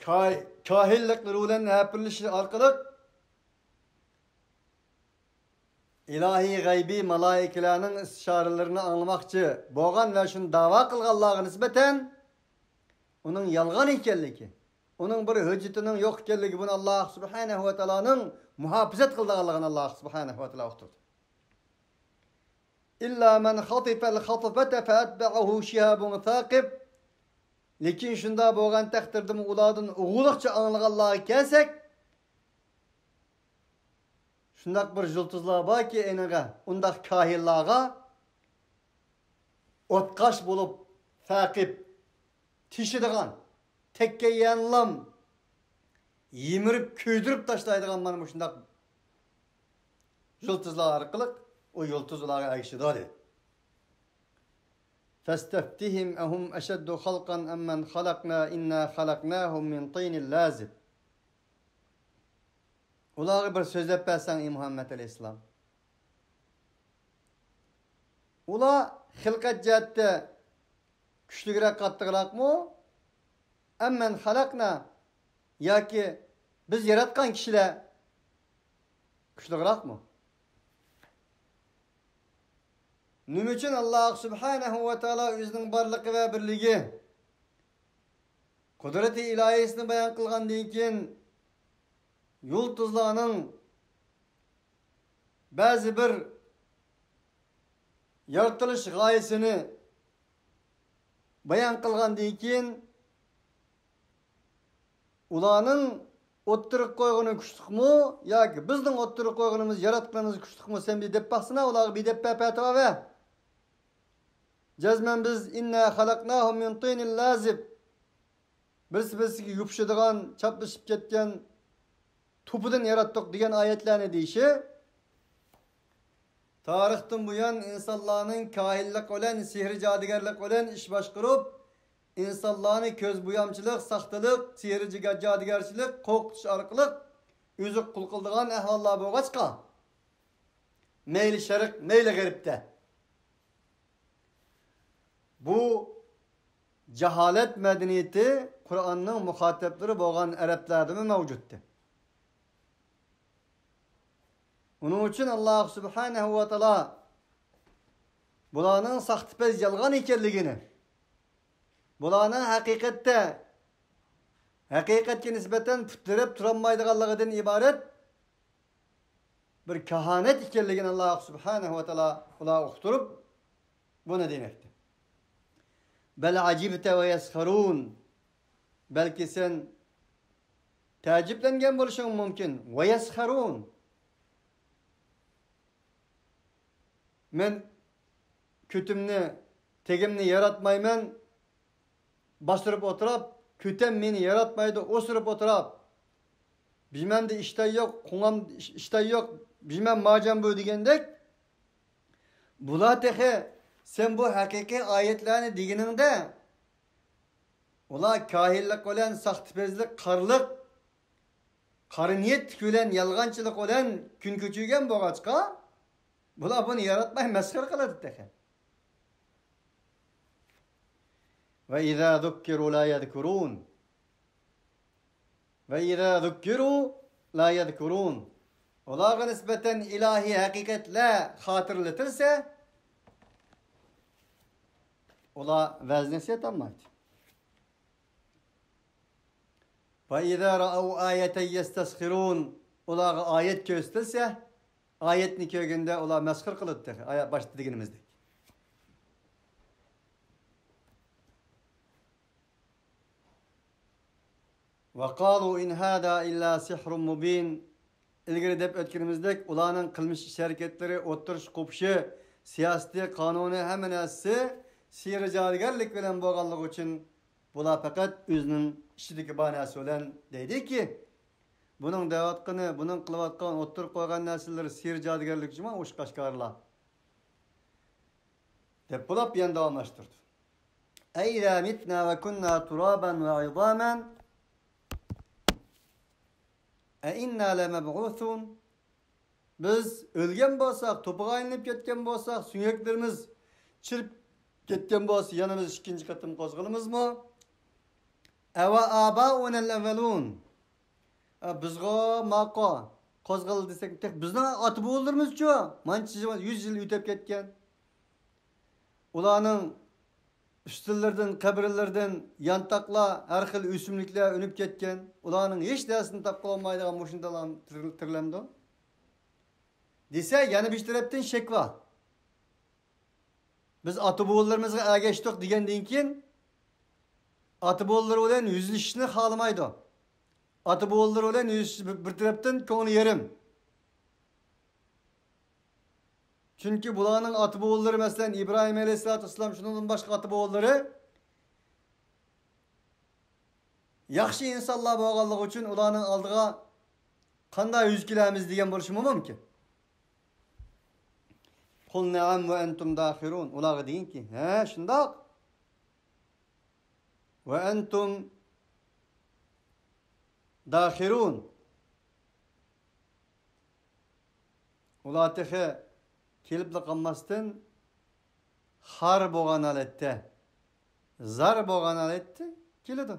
كاھ-، كاھىنلىقلىرى بىلەن ھەپىلىشىشى ئارقىلىق ئىلاھىي غەيبىي مالائىكىلەرنىڭ ئىستىشارىلىرىنى ئاڭلىماقچى بولغان ۋە شۇنى دەۋا قىلغانلارغا نىسبەتەن ئۇنىڭ يالغان ئىكەنلىكى، ئۇنىڭ بىر ھۆججىتىنىڭ يوق ئىكەنلىكى، بۇنى ئاللاھ سۇبھانەھۇ ۋە تائالانىڭ مۇھاپىزەت قىلىدىغانلىقىنى ئاللاھ سۇبھانەھۇ ۋە تائالا ئۇقتۇردى. إِلَّا مَنْ خَطِفَ الْخَطْفَةَ فَأَتْبَعَهُ شِهَابٌ ثَاقِبٌ. لېكىن شۇنداق بولغان تەقدىردىمۇ ئۇلاردىن ئوغرىلىقچە ئاڭلىغانلارغا كەلسەك، شۇنداق بىر يۇلتۇزلار باركى، ئېنىغا ئۇنداق كاھىنلارغا ئوتقاش بولۇپ، ساقىب، تېشىدىغان، تەگكەن يەرنىلا يىمىرىپ، كۆيدۈرۈپ تاشلايدىغان مانا مۇشۇنداق يۇلتۇزلار ئارقىلىق ئۇ يۇلتۇز ئۇلارغا ئەگىشىدۇ، دېدى. فَاسْتَفْتِهِمْ أَهُمْ أَشَدُّ خَلْقًا أَمَّنْ خَلَقْنَا إِنَّا خَلَقْنَاهُمْ مِنْ طِينٍ لَازِبٍ. ئۇلارغا بىر سۆزلەپ بەرسەڭ، ئى مۇھەممەد ئەلەيھىسسالام. ئۇلار خىلقەت جەھەتتە كۈچلۈكرەك، قاتتىقراقمۇ؟ أَمَّنْ خَلَقْنَا، ياكى بىز ياراتقان كىشىلەر كۈچلۈكراقمۇ؟ نېمە ئۈچۈن ئاللاھ سۇبھانەھۇ ۋە تائالا ئۆزىنىڭ بارلىقى ۋە بىرلىكى، قۇدرىتى ئىلاھىيىسىنى بايان قىلغاندىن كېيىن، يۇلتۇزلارنىڭ بەزى بىر يارىتىلىش غايىسىنى بايان قىلغاندىن كېيىن، ئۇلارنىڭ ئوتتۇرىغا قويغىنى كۈچلۈكمۇ ياكى بىزنىڭ ئوتتۇرىغا قويغىنىمىز، ياراتقىنىمىز كۈچلۈكمۇ، سەن بىر دەپ باقسىنا، ئۇلارغا بىر دەپ بەر، پەتىۋا بەر. جەزمەن بىز إِنَّا خَلَقْنَاهُمْ مِنْ طِينٍ لَازِبٍ. بىرسى بىرسىگە يوپۇشىدىغان، چاپلىشىپ كەتكەن توپىدىن ياراتتۇق دېگەن ئايەتلەرنى دېيىشى، تارىختىن بۇيان ئىنسانلارنىڭ كاھىنلىق بىلەن، سېھرى جادۇگەرلىك بىلەن ئىش باشقۇرۇپ، ئىنسانلارنى كۆز بويامچىلىق، ساختىلىق، سېھرى جىگە-، جادۇگەرچىلىك، قورقۇتۇش ئارقىلىق ئۆزىگە قۇل قىلىدىغان ئەھۋاللار بولغاچقا، مەيلى شەرق، مەيلى غەربتە. بۇ جاھالەت مەدەنىيىتى قۇرئاننىڭ مۇخاتەپلىرى بولغان ئەرەبلەردىمۇ مەۋجۇتتى. ئۇنىڭ ئۈچۈن ئاللاھ سۇبھانەھۇ ۋە تائالا بۇلارنىڭ ساختىپەز، يالغان ئىكەنلىكىنى، بۇلارنىڭ ھەقىقەتتە، ھەقىقەتكە نىسبەتەن پۇت تىرەپ تۇرالمايدىغانلىقىدىن ئىبارەت بىر كاھانەت ئىكەنلىكىنى ئاللاھ سۇبھانەھۇ ۋە تائالا ئۇلارغا ئۇقتۇرۇپ، بۇنى دېمەكتە. بَلْ عَجِبْتَ وَيَسْخَرُونَ. بەلكى سەن تەئەججۈپلەنگەن بولۇشۇڭ مۇمكىن. وَيَسْخَرُونَ. مەن كۆتۈمنى، تېگىمنى ياراتمايمەن، باستۇرۇپ ئولتۇراپ، كۆتەم مېنى ياراتمايدۇ، ئوسۇرۇپ ئولتۇراپ، بىمەندە ئىشتاي يوق، قوڭام ئىش-، ئىشتاي يوق، بىمەن ماجان بۇ دېگەندەك، بۇلار تېخى سەن بۇ ھەقىقىي ئايەتلەرنى دېگىنىڭدە، ئۇلار كاھىنلىق بىلەن ساختىپەزلىك، قارىلىق، قارا نىيەتلىك بىلەن يالغانچىلىق بىلەن كۈن كۆچۈرگەن بولغاچقا، بۇلار بۇنى ياراتماي مەسخىرە قىلىدۇ تېخى. وَإِذَا ذُكِّرُوا لَا يَذْكُرُونَ. وَإِذَا ذُكِّرُوا لَا يَذْكُرُونَ. ئۇلارغا نىسبەتەن ئىلاھىي ھەقىقەتلەر خاتىرىلىتىلسە، ئۇلار ۋەز نەسىھەت ئالمايدۇ. وَإِذَا رَأَوْا آيَةً يَسْتَسْخِرُونَ. ئۇلارغا ئايەت كۆرسىتىلسە، ئايەتنى كۆرگەندە ئۇلار مەسخىرە قىلىدۇ تېخى، ئايەت باشتا دېگىنىمىزدەك. وَقَالُوا إِنْ هَذَا إِلَّا سِحْرٌ مُبِينٌ. ئىلگىرى دەپ ئۆتكىنىمىزدەك، ئۇلارنىڭ قىلمىش ئىش-ھەرىكەتلىرى، ئولتۇرۇش قوپۇشى، سىياسىتى، قانۇنى، ھەممە نەرسىسى سېھرى جادۇگەرلىك بىلەن بولغانلىقى ئۈچۈن، بۇلار پەقەت ئۆزىنىڭ ئىچىدىكى بار نەرسە بىلەن دەيدىكى، بۇنىڭ دەۋاتقىنى، بۇنىڭ قىلىۋاتقان، ئوتتۇرىغا قويغان نەرسىلىرى سېھىر جادۇگەرلىك جۇمۇ، ئوچۇق ئاشكارىلا، دەپ بولۇپ يەنە داۋاملاشتۇردى. أَإِذَا مِتْنَا وَكُنَّا تُرَابًا وَعِظَامًا أَإِنَّا لَمَبْعُوثُونَ؟ بىز ئۆلگەن بولساق، توپىغا ئايلىنىپ كەتكەن بولساق، سۆڭەكلىرىمىز چىرىپ كەتكەن بولسا، يەنە بىز ئىككىنچى قېتىم قوزغىلىمىزمۇ؟ أَوَآبَاؤُنَا الْأَوَّلُونَ؟ ئە، بىزغۇ ماقۇ قوزغىلدى دېسەك، تېخى بىزنىڭ ئاتا-بوۋىلىرىمىزچۇ؟ مانچە يۈز يىل ئۆتۈپ كەتكەن. ئۇلارنىڭ ئۈستىلىرىدىن، قەبرىلىرىدىن يانتاقلار، ھەر خىل ئۆسۈملۈكلەر ئۈنۈپ كەتكەن. ئۇلارنىڭ ھېچ نەرسىنى تاپقىلى بولمايدىغان مۇشۇنداق تىر-، تىرىلەمدۇ؟ دېسە، يەنە بىر تەرەپتىن شەكۋا. بىز ئاتا-بوۋىلىرىمىزغا ئەگەشتۇق دېگەندىن كېيىن، ئاتا-بوۋىلىرى بىلەن يۈزلىشىشنى خالىمايدۇ. ئاتا-بوۋىلىرى بىلەن يۈزلىشىش بىر، بىر تەرەپتىن كۆڭلى يېرىم. چۈنكى بۇلارنىڭ ئاتا-بوۋىلىرى، مەسىلەن، ئىبراھىم ئەلەيھىسسالاتۇ ۋەسسالام، شۇنىڭدىن باشقا ئاتا-بوۋىلىرى ياخشى ئىنسانلار بولغانلىقى ئۈچۈن ئۇلارنىڭ ئالدىغا قانداق يۈز كېلەرمىز دېگەن بولۇشىمۇ مۇمكىن. قُلْ نَعَمْ وَأَنْتُمْ دَاخِرُونَ. ئۇلارغا دېگىنكى، ھە، شۇنداق. وَأَنْتُمْ دَاخِرُونَ. ئۇلار تېخى كېلىپلا قالماستىن، خار بولغان ھالەتتە، زار بولغان ھالەتتە كېلىدۇ.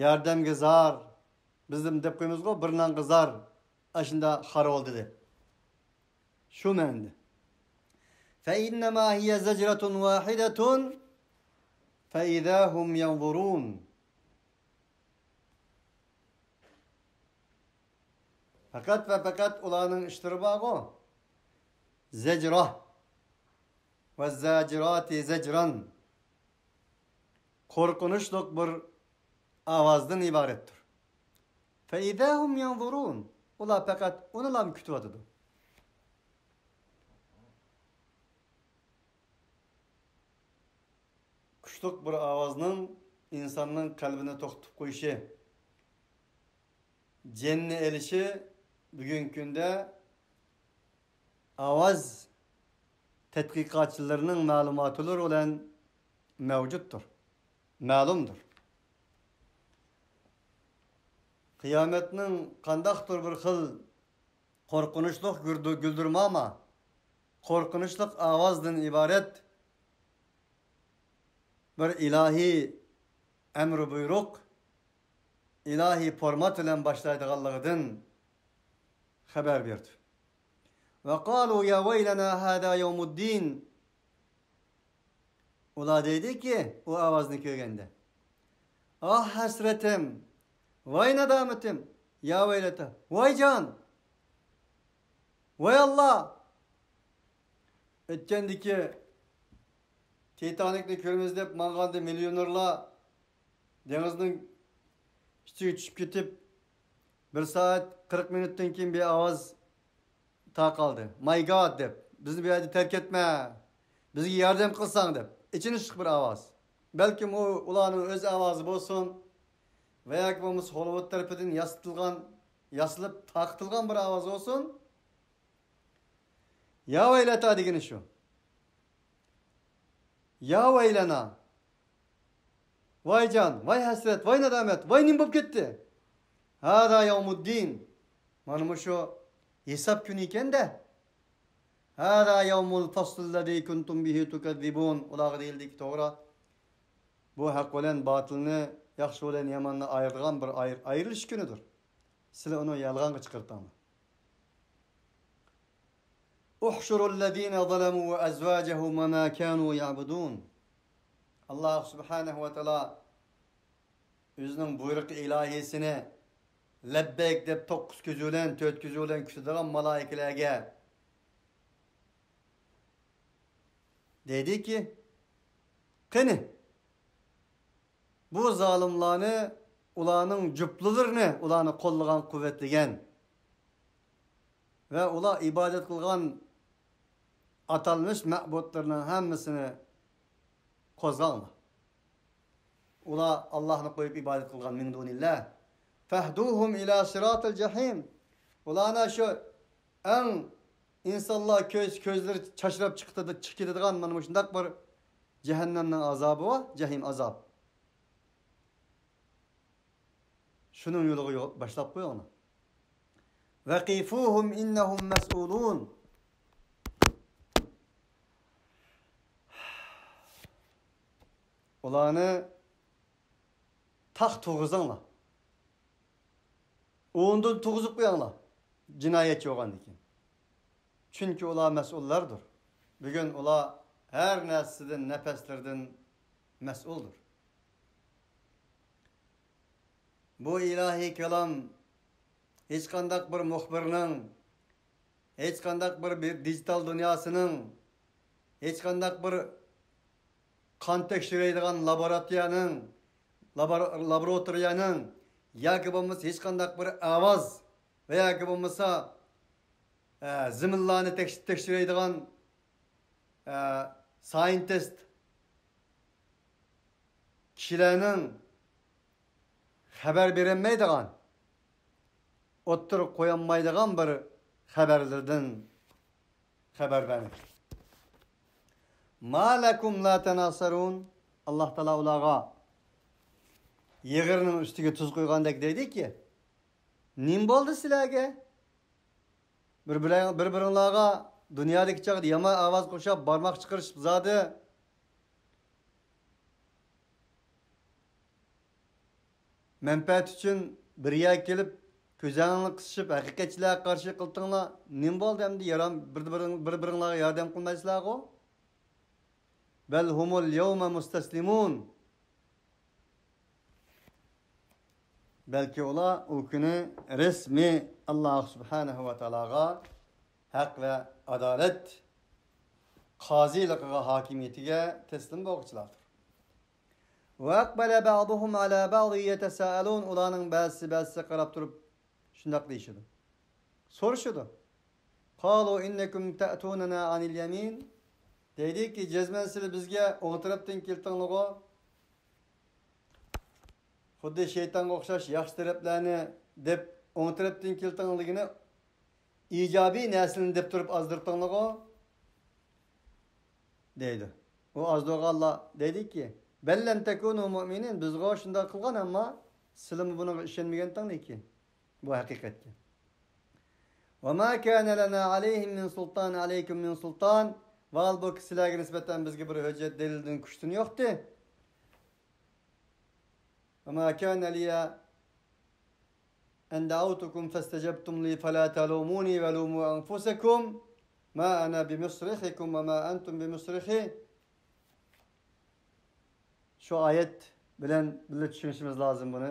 ياردەمگە زار، بىز دەپ قويىمىزغۇ، بىر نانغا زار، ئاشۇنداق خار بولدى دەپ. شۇ مەنىدە. فَإِنَّمَا هِيَ زَجْرَةٌ وَاحِدَةٌ فَإِذَا هُمْ يَنْظُرُونَ. پەقەت ۋە پەقەت ئۇلارنىڭ ئىشلىرى بارغۇ. زەجرا. وَالزَّاجِرَاتِ زَجْرًا. قورقۇنچلۇق بىر ئاۋازدىن ئىبارەتتۇر. فَإِذَا هُمْ يَنْظُرُونَ. ئۇلار پەقەت ئۇنىلا كۈتۈۋاتىدۇ. كۈچلۈك بىر ئاۋازنىڭ ئىنساننىڭ قەلبىنى توختىتىپ قويۇشى، جېنىنى ئېلىشى بۈگۈنكى كۈندە ئاۋاز تەتقىقاتچىلىرىنىڭ مەلۇماتلىرى بىلەن مەۋجۇتتۇر، مەلۇمدۇر. قىيامەتنىڭ قانداقتۇر بىر خىل قورقۇنچلۇق گۈلدۈرماما، قورقۇنچلۇق ئاۋازدىن ئىبارەت بىر ئىلاھىي ئەمرى بۇيرۇق، ئىلاھىي فورمات بىلەن باشلايدىغانلىقىدىن خەۋەر بەردى. وَقَالُوا يَا وَيْلَنَا هَذَا يَوْمُ الدِّينِ. ئۇلار دەيدىكى، ئۇ ئاۋازنى كۆرگەندە، ئاھ ھەسرىتىم، ۋاي نادامىتىم، يا ۋەيلەتە، ۋاي جان، ۋاي ئاللا! ئۆتكەندىكى تىتانىكنى كۆرىمىز دەپ ماڭغاندا مىليونېرلار دېڭىزنىڭ ئىچىگە چۈشۈپ كېتىپ، بىر سائەت قىرىق مىنۇتتىن كېيىن بىر ئاۋاز تارقالدى. ماي گاد دەپ، بىزنى بۇ يەردە تەرك ئەتمە، بىزگە ياردەم قىلساڭ دەپ، ئېچىنىشلىق بىر ئاۋاز. بەلكىم ئۇ ئۇلارنىڭ ئۆز ئاۋازى بولسۇن ۋە ياكى بولمىسا ھوللىۋۇد تەرىپىدىن ياسىتىلغان، ياسىلىپ تارقىتىلغان بىر ئاۋاز بولسۇن. يا ۋەيلەتا دېگىنى شۇ. يا ۋەيلەنا. ۋاي جان، ۋاي ھەسرەت، ۋاي نادامەت، ۋاي نېمە بولۇپ كەتتى؟ ھازا يەۋمۇددىن. مانا مۇشۇ ھېساب كۈنى ئىكەن-دە. ھازا يەۋمۇل فەسلىللەزى كۇنتۇم بىھى تۇكەززىبۇن. ئۇلارغا دېيىلدىكى، توغرا. بۇ ھەق بىلەن باتىلنى، ياخشى بىلەن ياماننى ئايرىدىغان بىر ئاير-، ئايرىلىش كۈنىدۇر. سىلەر ئۇنى يالغانغا چىقىرتىڭلار. احشروا الذين ظلموا وأزواجهم وما كانوا يعبدون. ئاللاھ سۇبھانەھۇ ۋە تائالا ئۆزىنىڭ بۇيرۇقى ئىلاھىسىنى لەببەيك دەپ توققۇز كۆزى بىلەن، تۆت كۆزى بىلەن كۈتىدىغان مالائىكىلەرگە دەيدىكى، قېنى، بۇ زالىملارنى، ئۇلارنىڭ جۈپلىلىرىنى، ئۇلارنى قوللىغان، قۇۋۋەتلىگەن ۋە ئۇلار ئىبادەت قىلغان ئاتالمىش مەبۇدلىرىنىڭ ھەممىسىنى قوزغاڭلار. ئۇلار ئاللاھنى قويۇپ ئىبادەت قىلغان مىن دۇنىللا. فەھدۇھۇم ئىلا سىراتىل جەھىم. ئۇلارنى شۇ ئەڭ ئىنسانلار كۆز، كۆزلىرى چاچراپ چىقىپ كېتىدىغان مانا مۇشۇنداق بىر جەھەننەمنىڭ ئازابى بار، جەھىم ئازاب. شۇنىڭ يولىغا يو-، باشلاپ قويۇڭلار. ۋەقىفۇھۇم ئىننەھۇم مەسئۇلۇن. ئۇلارنى تاق تۇرغۇزۇڭلار. ئورنىدىن تۇرغۇزۇپ قويۇڭلار، جىنايەتچى بولغاندىن كېيىن. چۈنكى ئۇلار مەسئۇللاردۇر. بۈگۈن ئۇلار ھەر نەرسىدىن، نەپەسلىرىدىن مەسئۇلدۇر. بۇ ئىلاھىي كالام ھېچقانداق بىر مۇخبىرنىڭ، ھېچقانداق بىر، بىر دىجىتال دۇنياسىنىڭ، ھېچقانداق بىر قان تەكشۈرەيدىغان لابوراتورىيەنىڭ، لابور-، لابوراتورىيەنىڭ ياكى بولمىسا ھېچقانداق بىر ئاۋاز ۋە ياكى بولمىسا، ئە، زېمىنلارنى تەكش-، تەكشۈرەيدىغان، ئە، سايېنتىست كىشىلەرنىڭ خەۋەر بېرەلمەيدىغان، ئوتتۇرىغا قويالمايدىغان بىر خەۋەرلىرىدىن خەۋەر بەرمەكتە. ما لەكۇم لا تەناسەرۇن. ئاللاھ تائالا ئۇلارغا يېغىرنىڭ ئۈستىگە تۇز قۇيغاندەك دەيدۇكى، نېمە بولدى سىلەرگە؟ بىر-، بىرىڭلارغا دۇنيادىكى چاغدا يامان ئاۋاز قوشۇپ، بارماق چىقىرىشىپ زادى مەنپەئەت ئۈچۈن بىر يەرگە كېلىپ، كۆزۈڭلارنى قىسىشىپ، ھەقىقەتچىلەرگە قارشى قىلدىڭلار. نېمە بولدى ئەمدى؟ يارام-، بىر-، بىرىڭ-، بىر-، بىرىڭلارغا ياردەم قىلمايسىلەرغۇ؟ بەل ھۇمۇل يەۋمە مۇستەسلىمۇن. بەلكى ئۇلار ئۇ كۈنى رەسمىي ئاللاھ سۇبھانەھۇ ۋە تائالاغا، ھەق ۋە ئادالەت قازىلىقىغا، ھاكىمىيىتىگە تەسلىم بولغۇچىلاردۇر. ۋە ئەقبەلە بەئزۇھۇم ئەلا بەئزىن يەتەسائەلۇن. ئۇلارنىڭ بەزىسى بەزىسىگە قاراپ تۇرۇپ شۇنداق دېيىشىدۇ. سورىشىدۇ. قالۇ ئىننەكۇم تەئتۇنەنا ئەنىل يەمىن. دەيدۇكى، جەزمەن سىلەر بىزگە ئوڭ تەرەپتىن كېلىتىڭلىغۇ. خۇددى شەيتانغا ئوخشاش ياخشى تەرەپلەرنى دەپ، ئوڭ تەرەپتىن كېلىتىڭ دېگىنى ئىجابىي نەرسىلەرنى دەپ تۇرۇپ ئازدۇرتۇڭلىغۇ دەيدۇ. ئۇ ئازدۇرغانلار دەيدۇكى، بەل لەم تەكۇنۇ مۇئمىنىن، بىزغۇ شۇنداق قىلغان، ئەمما سىلىمۇ بۇنىڭغا ئىشەنمىگەنتىڭلىكى. بۇ ھەقىقەتكە. ۋە ما كانە لەنا ئەلەيھىم مىن سۇلتان ئەلەيكۇم مىن سۇلتان. ۋە ھالبۇكى سىلەرگە نىسبەتەن بىزگە بىر ھۆججەت، دەلىلدىن كۈچتىن يوقتى. ۋە ما كانە لىيە ئەن دەئەۋتۇكۇم فەستەجەبتۇم لى فەلا تەلۇمۇنى ۋە لۇمۇ ئەنفۇسەكۇم ما ئەنە بىمۇسرىخىكۇم ۋە ما ئەنتۇم بىمۇسرىخى. شۇ ئايەت بىلەن بىللە چۈشىنىشىمىز لازىم بۇنى.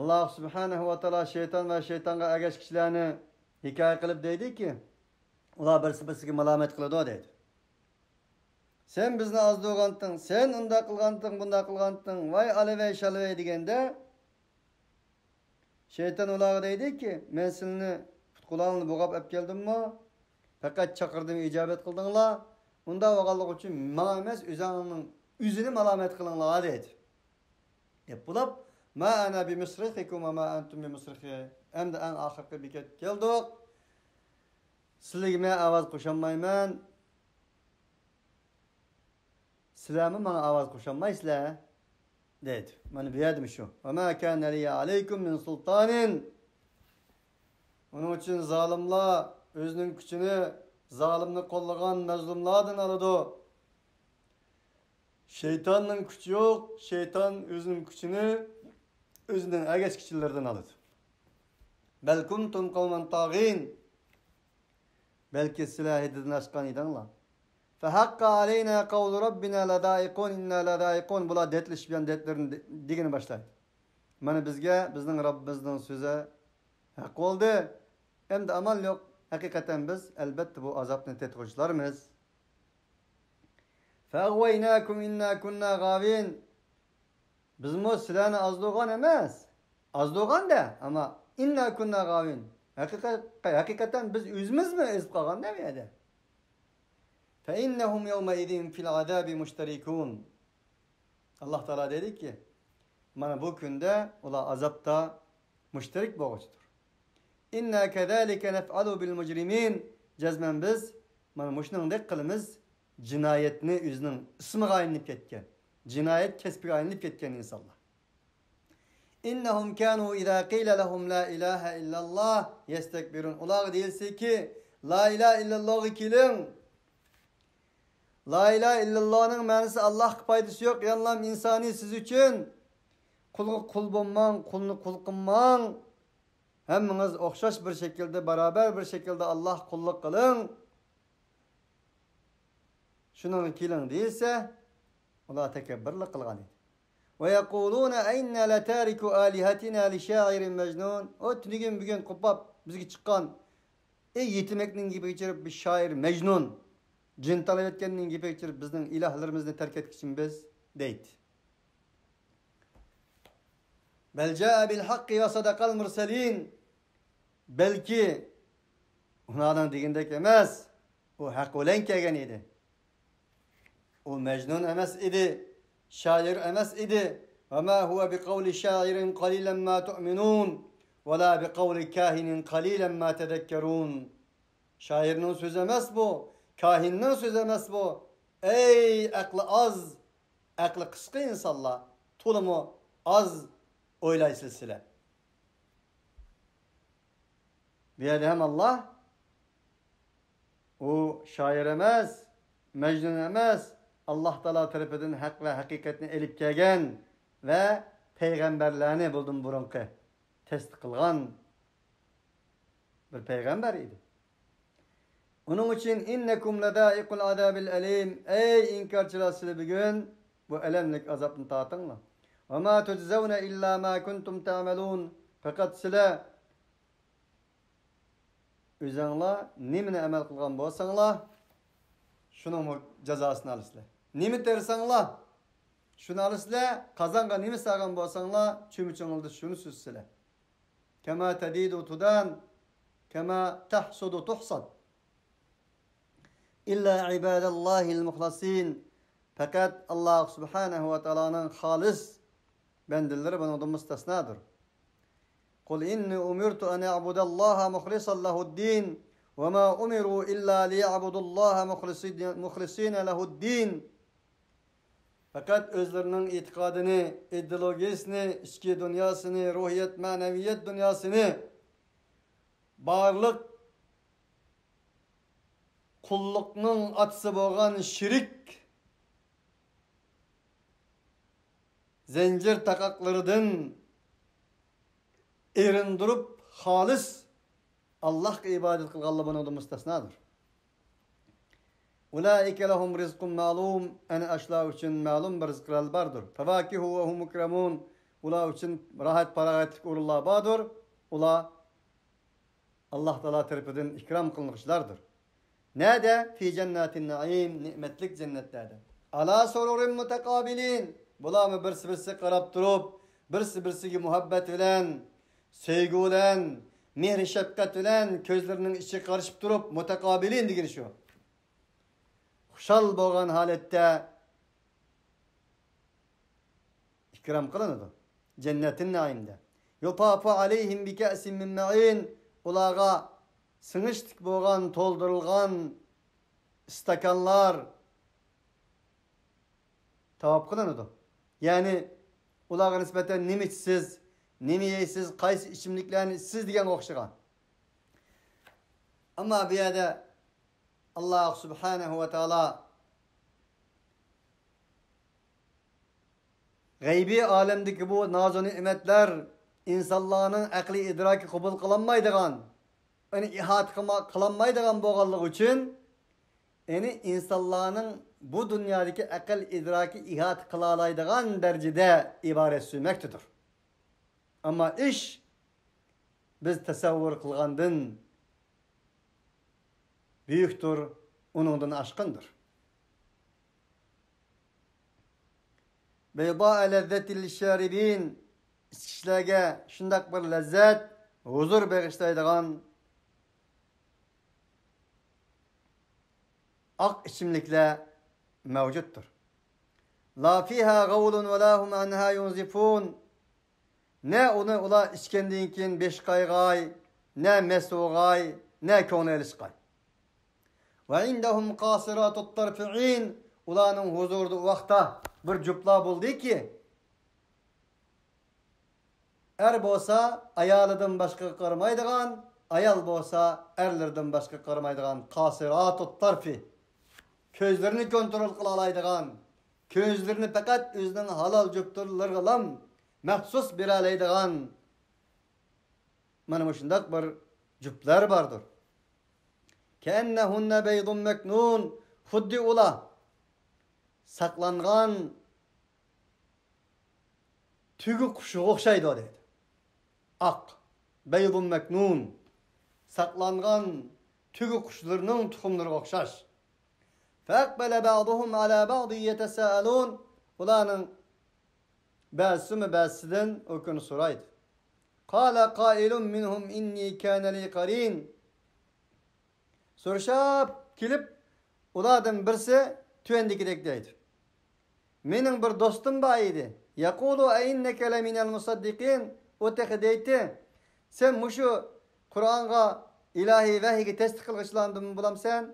ئاللاھ سۇبھانەھۇ ۋە تائالا شەيتان ۋە شەيتانغا ئەگەشكۈچىلەرنى ھېكايە قىلىپ دەيدۇكى، ئۇلار بىرسى بىرسىگە مالامەت قىلىدۇ دەيدۇ. سەن بىزنى ئازدۇرغانتىڭ، سەن ئۇنداق قىلغانتىڭ، بۇنداق قىلغانتىڭ، ۋاي ئالىۋەي شالىۋەي دېگەندە، شەيتان ئۇلارغا دەيدۇكى، مەن سىلىنى پۇت-قولۇڭلارنى بۇغاپ ئەپ كەلدىممۇ؟ پەقەت چاقىردىم، ئىجابەت قىلدىڭلار. ئۇنداق بولغانلىقى ئۈچۈن ماڭا ئەمەس، ئۆزۈڭنىڭ ئۆزىنى مالامەت قىلىڭلار دەيدۇ. دەپ بولۇپ، ما ئەنە بىمۇسرىخىكۇم ۋە ما ئەنتۇم بىمۇسرىخى. ئەمدى ئەڭ ئاخىرقى بېكەتكە كەلدۇق. سىلىگە مەن ئاۋاز قوشالمايمەن. سىلەرمۇ ماڭا ئاۋاز قوشالمايسىلەر، دەيدۇ. مانا بۇ يەردىمۇ شۇ. ۋە ما كانە لىيە ئەلەيكۇم مىن سۇلتانىن. ئۇنىڭ ئۈچۈن زالىملار ئۆزىنىڭ كۈچىنى زالىمنى قوللىغان مەزلۇملاردىن ئالىدۇ. شەيتاننىڭ كۈچى يوق، شەيتان ئۆزىنىڭ كۈچىنى ئۆزىنىڭ ئەگەشكۈچىلىرىدىن ئالىدۇ. بەل كۇنتۇم قەۋمەن تاغىن. بەلكى سىلەر ھەددىدىن ئاشقان ئىدىڭلار. فەھەققە ئەلەينا قەۋلۇ رەببىنا لەزائىقۇن ئىننا لەزائىقۇن. بۇلار دەتلىشىپ يەنە دەتلىرىنى دە-، دېگىنى باشلايدۇ. مانا بىزگە بىزنىڭ رەببىمىزنىڭ سۆزى ھەق بولدى. ئەمدى ئامال يوق. ھەقىقەتەن بىز ئەلبەتتە بۇ ئازابنى تېتىغۇچىلارمىز. فەئەغۋەيناكۇم ئىننا كۇننا غاۋىن. بىزمۇ سىلەرنى ئازدۇرغان ئەمەس. ئازدۇرغان-دە، ئەمما ئىننا كۇننا غاۋىن. ھەقىقەت-، ھەقىقەتەن بىز ئۆزىمىزمۇ ئېزىپ قالغان-دە بۇ يەردە. فإنهم يومئذ في العذاب مشتركون. ئاللاھ تائالا دەيدۇكى، مانا بۇ كۈندە ئۇلار ئازابتا مۇشتەرىك بولغۇچىدۇر. إنا كذلك نفعل بالمجرمين. جەزمەن بىز مانا مۇشۇنىڭدەك قىلىمىز جىنايەتنى ئۆزىنىڭ ئىسمىغا ئايلىنىپ كەتكەن، جىنايەت كەسپىگە ئايلىنىپ كەتكەن ئىنسانلار. إنهم كانوا إذا قيل لهم لا إله إلا الله يستكبرون. ئۇلارغا دېيىلسىكى، لا ئىلاھە ئىللاللاھقا كېلىڭ، لا ئىلاھە ئىللاللاھنىڭ مەنىسى ئاللاھقا پايدىسى يوق، يەنىلا ئىنسانىي سىز ئۈچۈن. قۇلغا قۇل بولماڭ، قۇلنى قۇل قىلماڭ. ھەممىڭىز ئوخشاش بىر شەكىلدە، باراۋەر بىر شەكىلدە ئاللاھقا قۇللۇق قىلىڭ. شۇنىڭغا كېلىڭ دېيىلسە، ئۇلار تەكەببۇرلۇق قىلغان ئىدى. ويقولون أئنا لتاركو آلهتنا لشاعر مجنون. ئۇ تۈنۈگۈن بۈگۈن قوپاپ بىزگە چىققان، ئەي يېتىمەكنىڭ گېپىگە چىرىپ بىر شائىر مەجنۇن، جىن تالاۋەتكەننىڭ گېپىگە چىرىپ بىزنىڭ ئىلاھلىرىمىزنى تەرك ئەتكۈچىمۇ بىز دەيدۇ. بل جاء بالحق وصدق المرسلين. بەلكى ئۇلارنىڭ دېگىنىدەك ئەمەس، ئۇ ھەق بىلەن كەلگەن ئىدى. ئۇ مەجنۇن ئەمەس ئىدى، شائىر ئەمەس ئىدى. وما هو بقول شاعر قليلا ما تؤمنون ولا بقول كاهن قليلا ما تذكرون. شائىرنىڭ سۆزى ئەمەس بۇ، كاھىننىڭ سۆزى ئەمەس بۇ. ئەي ئەقلى ئاز، ئەقلى قىسقا ئىنسانلار، تولىمۇ ئاز ئويلايسىز سىلەر. بۇ يەردە ھەم ئاللاھ، ئۇ شائىر ئەمەس، مەجنۇن ئەمەس، ئاللاھ تائالا تەرىپىدىن ھەق ۋە ھەقىقەتنى ئېلىپ كەلگەن ۋە پەيغەمبەرلەرنى بۇندىن بۇرۇنقى تەستىق قىلغان بىر پەيغەمبەر ئىدى. ئۇنىڭ ئۈچۈن، إنكم لذائقو العذاب الأليم. ئەي ئىنكارچىلار، سىلەر بۈگۈن بۇ ئەلەملىك ئازابنى تارتىڭلار. وما تجزون إلا ما كنتم تعملون. پەقەت سىلەر ئۆزۈڭلار نېمىنى ئەمەل قىلغان بولساڭلار، شۇنىڭمۇ جازاسىنى ئالىسىلەر. نېمە تېرىساڭلار، شۇنى ئالىسىلەر. قازانغا نېمە سالغان بولساڭلار، چۆمۈچىڭىزدە شۇنى سۈزىسىلەر. كما تدين تدان، كما تحصد تحصد. إلا عباد الله المخلصين. پەقەت ئاللاھ سۇبھانەھۇ ۋە تائالانىڭ خالىس بەندىلىرى بۇنىڭدىن مۇستەسنادۇر. قل إني أمرت أن أعبد الله مخلصا له الدين وما أمروا إلا ليعبدوا الله مخلصين، مخلصين له الدين. پەقەت ئۆزلىرىنىڭ ئېتىقادىنى، ئىدېئولوگىيىسىنى، ئىچكى دۇنياسىنى، روھىيەت، مەنەۋىيەت دۇنياسىنى، بارلىق قۇللۇقنىڭ ئاتىسى بولغان شىرك زەنجىر تاقاقلىرىدىن ئېرىندۇرۇپ، خالىس ئاللاھقا ئىبادەت قىلغانلار بۇنىڭدىن مۇستەسنادۇر. أولئك لهم رزق معلوم. ئەنە ئاشۇلار ئۈچۈن مەلۇم بىر رىزقىلار باردۇر. فواكه وهم مكرمون. ئۇلار ئۈچۈن راھەت-پاراغەتلىك ئورۇنلار باردۇر. ئۇلار ئاللاھ تائالا تەرىپىدىن ئىكرام قىلىنغۇچىلاردۇر. نەدە؟ في جنات النعيم، نېمەتلىك جەننەتلەردە. على سرر متقابلين، بۇلارمۇ بىرسى-بىرسىگە قاراپ تۇرۇپ، بىرسى-بىرسىگە مۇھەببەت بىلەن، سۆيگۈ بىلەن، مېھرى-شەپقەت بىلەن كۆزلىرىنىڭ ئىچىگە قارىشىپ تۇرۇپ، مۇتەقابىلىن دېگىنى شۇ. خۇشال بولغان ھالەتتە ئىكرام قىلىنىدۇ. جەننەتىن نەئىمدە. يطاف عليهم بكأس من معين. ئۇلارغا سىڭىشلىك بولغان، تولدۇرۇلغان ئىستاكانلار تاۋاپ قىلىنىدۇ. يەنى ئۇلارغا نىسبەتەن نېمە ئىچىسىز، نېمە يەيسىز، قايسى ئىچىملىكلەرنى ئىچىسىز دېگەنگە ئوخشىغان. ئەمما بۇ يەردە ئاللاھ سۇبھانەھۇ ۋە تائالا غەيبىي ئالەمدىكى بۇ نازۇ نېمەتلەر ئىنسانلارنىڭ ئەقلى ئىدراكى قوبۇل قىلالمايدىغان، يەنى ئىھاتە قىلما-، قىلالمايدىغان بولغانلىقى ئۈچۈن، يەنى ئىنسانلارنىڭ بۇ دۇنيادىكى ئەقىل ئىدراكى ئىھاتە قىلالايدىغان دەرىجىدە ئىبارەت سۆيمەكتىدۇر. ئەمما ئىش بىز تەسەۋۋۇر قىلغاندىن بۈيۈكتۇر، ئۇنىڭدىن ئاشقىندۇر. بيضاء لذة للشاربين، ئىچكۈچىلەرگە شۇنداق بىر لەززەت، ھۇزۇر بېغىشلايدىغان. ئاق ئىچىملىكلەر مەۋجۇتتۇر. لا فىھا غەۋلۇن ۋە لا ھۇم ئەنھا يۇنزىفۇن. نە ئۇنى ئۇلار ئىچكەندىن كېيىن بېشى قايغاي، نە مەست بولغاي، نە كۆڭلى ئېلىشقاي. ۋە ئىندەھۇم قاسىراتۇت تەرفى ئەين. ئۇلارنىڭ ھۇزۇرىدا ئۇ ۋاقىتتا بىر جۈپلار بولدىكى، ئەر بولسا ئايالىدىن باشقىغا قارىمايدىغان، ئايال بولسا ئەرلىرىدىن باشقىغا قارىمايدىغان، قاسىراتۇت تەرفى، كۆزلىرىنى كونترول قىلالايدىغان، كۆزلىرىنى پەقەت ئۆزىنىڭ ھالال جۈپتۇرلىرىغىلا مەخسۇس بېرەلەيدىغان، مانا مۇشۇنداق بىر جۈپلەر باردۇر. كەئەننەھۇننە بەيضۇن مەكنۇن. خۇددى ئۇلار ساقلانغان تۆگە قۇشىغا ئوخشايدۇ دەيدۇ. ئاق، بەيضۇن مەكنۇن، ساقلانغان تۆگە قۇشلىرىنىڭ تۇخۇملىرىغا ئوخشاش. فەئەقبەلە بەئزۇھۇم ئەلا بەئزىن يەتەسائەلۇن. ئۇلارنىڭ بەزىسىمۇ بەزىسىدىن ئۇ كۈنى سورايدۇ. قالە قائىلۇن مىنھۇم ئىننى كانە لى قەرىن. سورىشىپ كېلىپ، ئۇلاردىن بىرسى تۆۋەندىكىدەك دەيدۇ. مېنىڭ بىر دوستۇم بار ئىدى. يەقۇلۇ ئەئىننەكە لەمىنەل مۇسەددىقىن. ئۇ تېخى دەيتتى، سەن مۇشۇ قۇرئانغا، ئىلاھىي ۋەھىيگە تەستىق قىلغۇچىلاردىن بولامسەن؟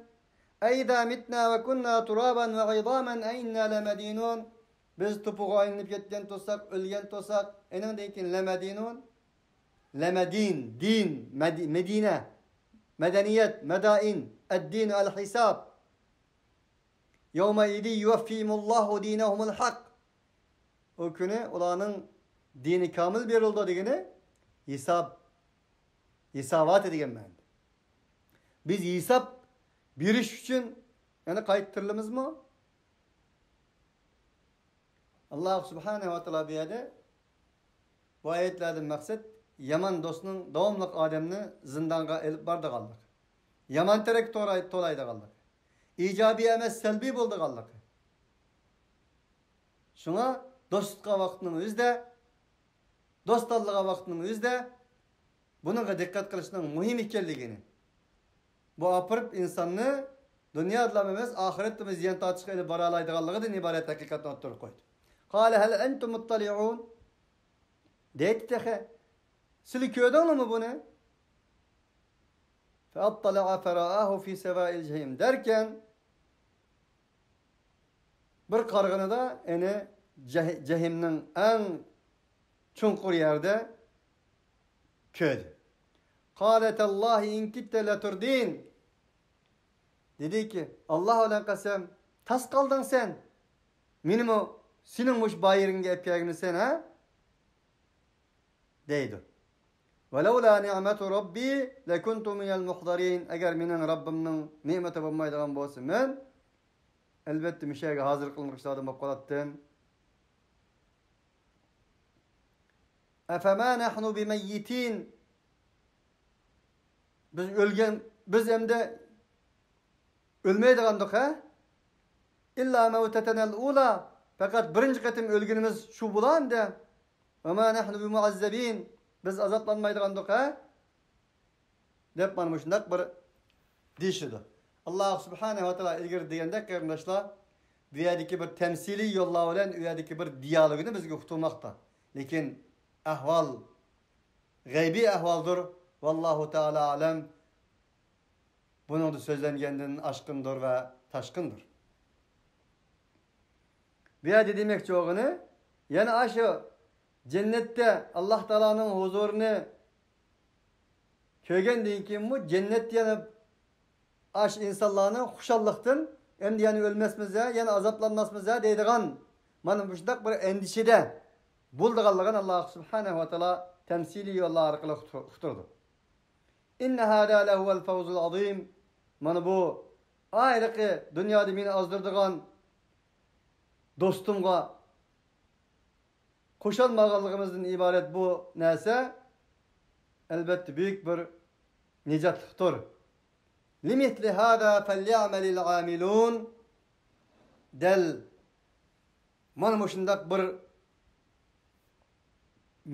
ئەئىزا مىتنا ۋە كۇننا تۇرابەن ۋە ئىزامەن ئەئىننا لەمەدىنۇن. بىز توپىغا ئايلىنىپ كەتكەن تۇرساق، ئۆلگەن تۇرساق، ئېنىڭدىن كېيىن لەمەدىنۇن. لەمەدىن، دىن، مەدى-، مەدىنە، مەدەنىيەت، مەدائىن، ئەددىنۇ ئەلھىساب. يومئذ يوفيهم الله دينهم الحق. ئۇ كۈنى ئۇلارنىڭ دىنى كامىل بېرىلىدۇ دېگىنى ھېساب، ھېساباتى دېگەن مەنىدە. بىز ھېساب بېرىش ئۈچۈن يەنە قايتا تىرىلىمىزمۇ؟ ئاللاھ سۇبھانەھۇ ۋە تائالا بۇ يەردە بۇ ئايەتلەردىن مەقسەت يامان دوستنىڭ داۋاملىق ئادەمنى زىندانغا ئېلىپ بارىدىغانلىقى، يامان تەرەپكە توراي-، تولايدىغانلىقى، ئىجابىي ئەمەس، سەلبىي بولىدىغانلىقى. شۇڭا دوست تۇتقان ۋاقىتنىڭ ئۆزىدە، دوست تاللىغان ۋاقىتنىڭ ئۆزىدە بۇنىڭغا دىققەت قىلىشنىڭ مۇھىم ئىكەنلىكىنى، بۇ ئاپىرىپ ئىنساننى دۇنيادىلا ئەمەس، ئاخىرەتتىمۇ زىيان تارتىشقا ئېلىپ بارالايدىغانلىقىدىن ئىبارەت ھەقىقەتنى ئوتتۇرىغا قويدى. قال هل أنتم مطلعون؟ دەيتتى تېخى، سىلى كۆردۈڭلىمۇ بۇنى؟ فأطلع فرآه في سواء الجحيم دەركەن، بىر قارىغىنىدا ئېنى جەھ-، جەھىمنىڭ ئەڭ چوڭقۇر يەردە كۆردى. قال تالله إن كدت لتردين. دېدىكى، ئاللاھ بىلەن قەسەم، تاس قالدىڭ سەن. مېنىمۇ سېنىڭ مۇشۇ بايىرىڭگە ئەپ كەلگىنى سەن، ھە؟ دەيدۇ. ولولا نعمة ربي لكنت من المحضرين. ئەگەر مېنىڭ رەببىمنىڭ نېمىتى بولمايدىغان بولسا، مەن ئەلۋەتتە مۇشۇ يەرگە ھازىر قىلىنغۇچىلاردىن بولۇپ قالاتتىم. أفما نحن بميتين. بىز ئۆلگەن، بىز ئەمدى ئۆلمەيدىغاندۇق، ھە؟ إلا موتتنا الأولى. پەقەت بىرىنچى قېتىم ئۆلگىنىمىز شۇ بولا ئەمدى. وما نحن بمعذبين. بىز ئازابلانمايدىغاندۇق، ھە؟ دەپ مانا مۇشۇنداق بىر دېيىشىدۇ. ئاللاھ سۇبھانەھۇ ۋە تائالا ئىلگىرى دېگەندەك، قېرىنداشلار، بۇ يەردىكى بىر تەمسىلىي يوللار بىلەن ئۇ يەردىكى بىر دىيالوگنى بىزگە ئۇقتۇرماقتا. لېكىن ئەھۋال غەيبىي ئەھۋالدۇر. ۋاللاھۇ تائالا ئەلەم. بۇنىڭدا سۆزلەنگەندىن ئاشقىندۇر ۋە تاشقىندۇر. بۇ يەردە دېمەكچى بولغىنى، يەنە ئاشۇ جەننەتتە ئاللاھ تائالانىڭ ھۇزۇرىنى كۆرگەندىن كېيىنمۇ جەننەتتە يەنە ئاشۇ ئىنسانلارنى خۇشاللىقتىن، ئەمدى يەنە ئۆلمەسمىز ھە، يەنە ئازابلانماسمىز ھە دەيدىغان، مانا مۇشۇنداق بىر ئەندىشىدە بولىدىغانلىقىنى ئاللاھ سۇبھانەھۇ ۋە تائالا تەمسىلىي يوللار ئارقىلىق ئۇقتۇرىدۇ. إن هذا لهو الفوز العظيم. مانا بۇ ئايلىقى دۇنيادا مېنى ئازدۇرىدىغان دوستۇمغا قوشالمىغانلىقىمىزدىن ئىبارەت بۇ نەرسە، ئەلۋەتتە، بۈيۈك بىر نىجاتلىقتۇر. لمثل هذا فليعمل العاملون. دەل مانا مۇشۇنداق بىر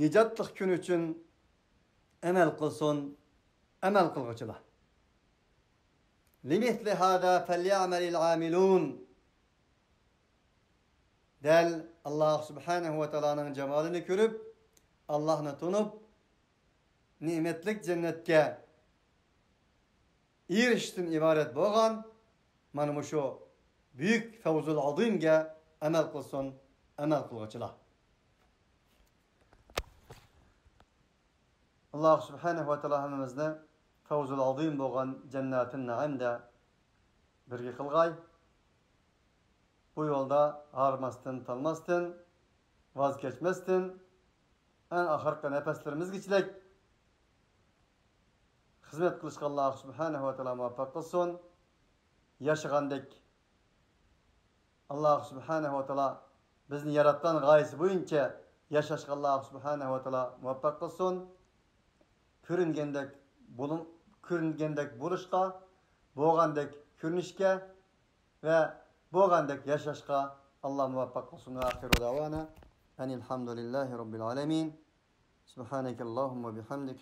نىجاتلىق كۈن ئۈچۈن ئەمەل قىلسۇن ئەمەل قىلغۇچىلار. لمثل هذا فليعمل العاملون. دەل ئاللاھ سۇبھانەھۇ ۋە تائالانىڭ جامالىنى كۆرۈپ، ئاللاھنى تونۇپ، نېمەتلىك جەننەتكە ئېرىشىشتىن ئىبارەت بولغان مانا مۇشۇ بۈيۈك فەۋزۇل ئازىمگە ئەمەل قىلسۇن، ئەمەل قىلغۇچىلار. ئاللاھ سۇبھانەھۇ ۋە تائالا ھەممىمىزنى فەۋزۇل ئازىم بولغان جەننەتۇن نەئىمدە بىرگە قىلغاي. بۇ يولدا ھارماستىن، تالماستىن، ۋاز كەچمەستىن، ئەڭ ئاخىرقى نەپەسلىرىمىزگىچىلىك خىزمەت قىلىشقا ئاللاھ سۇبھانەھۇ ۋە تائالا مۇۋەپپەق قىلسۇن. ياشىغاندەك ئاللاھ سۇبھانەھۇ ۋە تائالا بىزنى ياراتقان غايىسى بويىچە ياشاشقا ئاللاھ سۇبھانەھۇ ۋە تائالا مۇۋەپپەق قىلسۇن. كۆرۈنگەندەك بولۇم-، كۆرۈنگەندەك بولۇشقا، بولغاندەك كۆرۈنۈشكە ۋە بولغاندەك ياشاشقا ئاللاھ مۇۋەپپەق قىلسۇن. ۋە ئاخىرۇ دەۋانا ئەنىل ھەمدۇلىللاھى رەببىل ئالەمىن. سۇبھانەكەللاھۇممە بىھەمدىك.